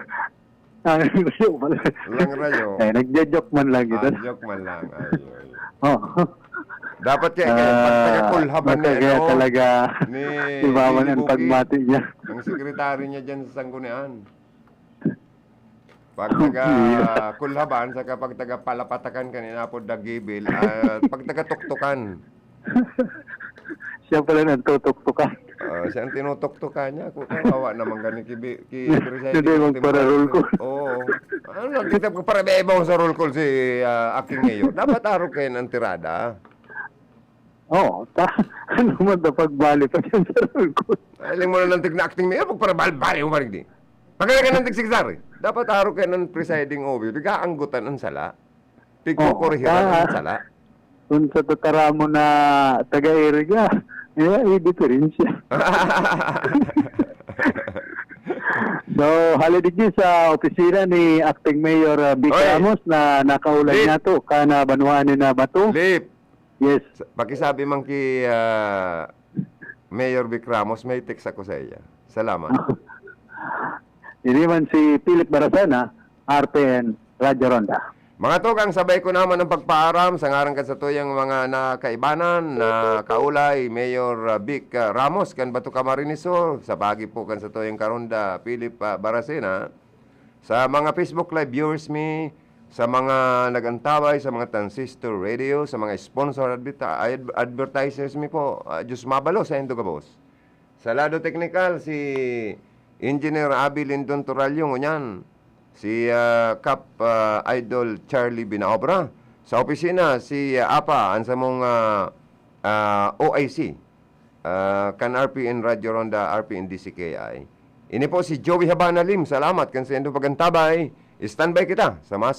Ah, gusto pala. Langrayo. Eh, nagjo-joke man lang ito. Ah, joke man lang. Ay, ay. Oh. Dapat kaya, kaya pag Ah, taga-Kulhaban baka ni, kaya ano, talaga ni ibawan Lily ang Buki, pagmati niya. Ang sekretaryo niya dyan sa Sanggunian. Pag taga Yes. Kulhaban, saka pag taga Palapatakan, kanina po, Dagibil, at pag taga Tuktukan. Siya pala nagtutuktukan. Ah, siya ang tinutuktukan niya. Kung kawawa naman gani ki Bi-, ki Presiding Hindi Team magpara-roll call. Oo. Ano lang, kita ko para may iba sa roll call si, ah, Acting Mayor. Dapat arog kayo ng tirada. Oo, ta-, ano man daw pagbali pa dyan sa roll call? Ay, alam mo na ng tig na Acting Mayor, magparabal-bali mo pa rin di. Pagkala ka ng tig Secretary. Dapat arog kayo ng presiding officer. Di ka anggutan ang sala. Pigkukurihiran Oo, ang ah, sala. Kung sa tatara mo na taga-iriga, eh, may diferensya. So, hali digdi sa opisina ni Acting Mayor, ah, Vic Oy! Ramos na nakaulay Lip! Niya to, kana banwaan ni na Bato. Lip! Yes. Sa-, pakisabi man ki, ah, Mayor Vic Ramos, may text ako sa iya. Salamat. Ini man si Philip Baracena, R P N, Radyo Ronda. Mga tugang, sabay ko naman ang pagpaaram sa ngaran kan satuyang mga nakaibanan na kaulay, Mayor, ah, Vic, ah, Ramos kan Bato Camarines Sur, sa pagi po kan satuyang karonda, Philip, ah, Baracena, sa mga Facebook Live viewers mi, sa mga nag-antabay sa mga transistor radio, sa mga sponsor adverti-, ad-, advertisers mi po, ah, Diyos mabalo sa indo gabos. Sa lado teknikal, si Engineer Abby Lindon Torallo, ngunyan, si, ah, Kap, ah, Idol Charlie Binaobra. Sa opisina, si, ah, Apa, ang samong, ah, ah, O I C, ah, kan R P N Radyo Ronda, R P N D C K I. Ini po si Joey Habana Lim. Salamat kan sa indong pag-antabay. Standby kita sa mas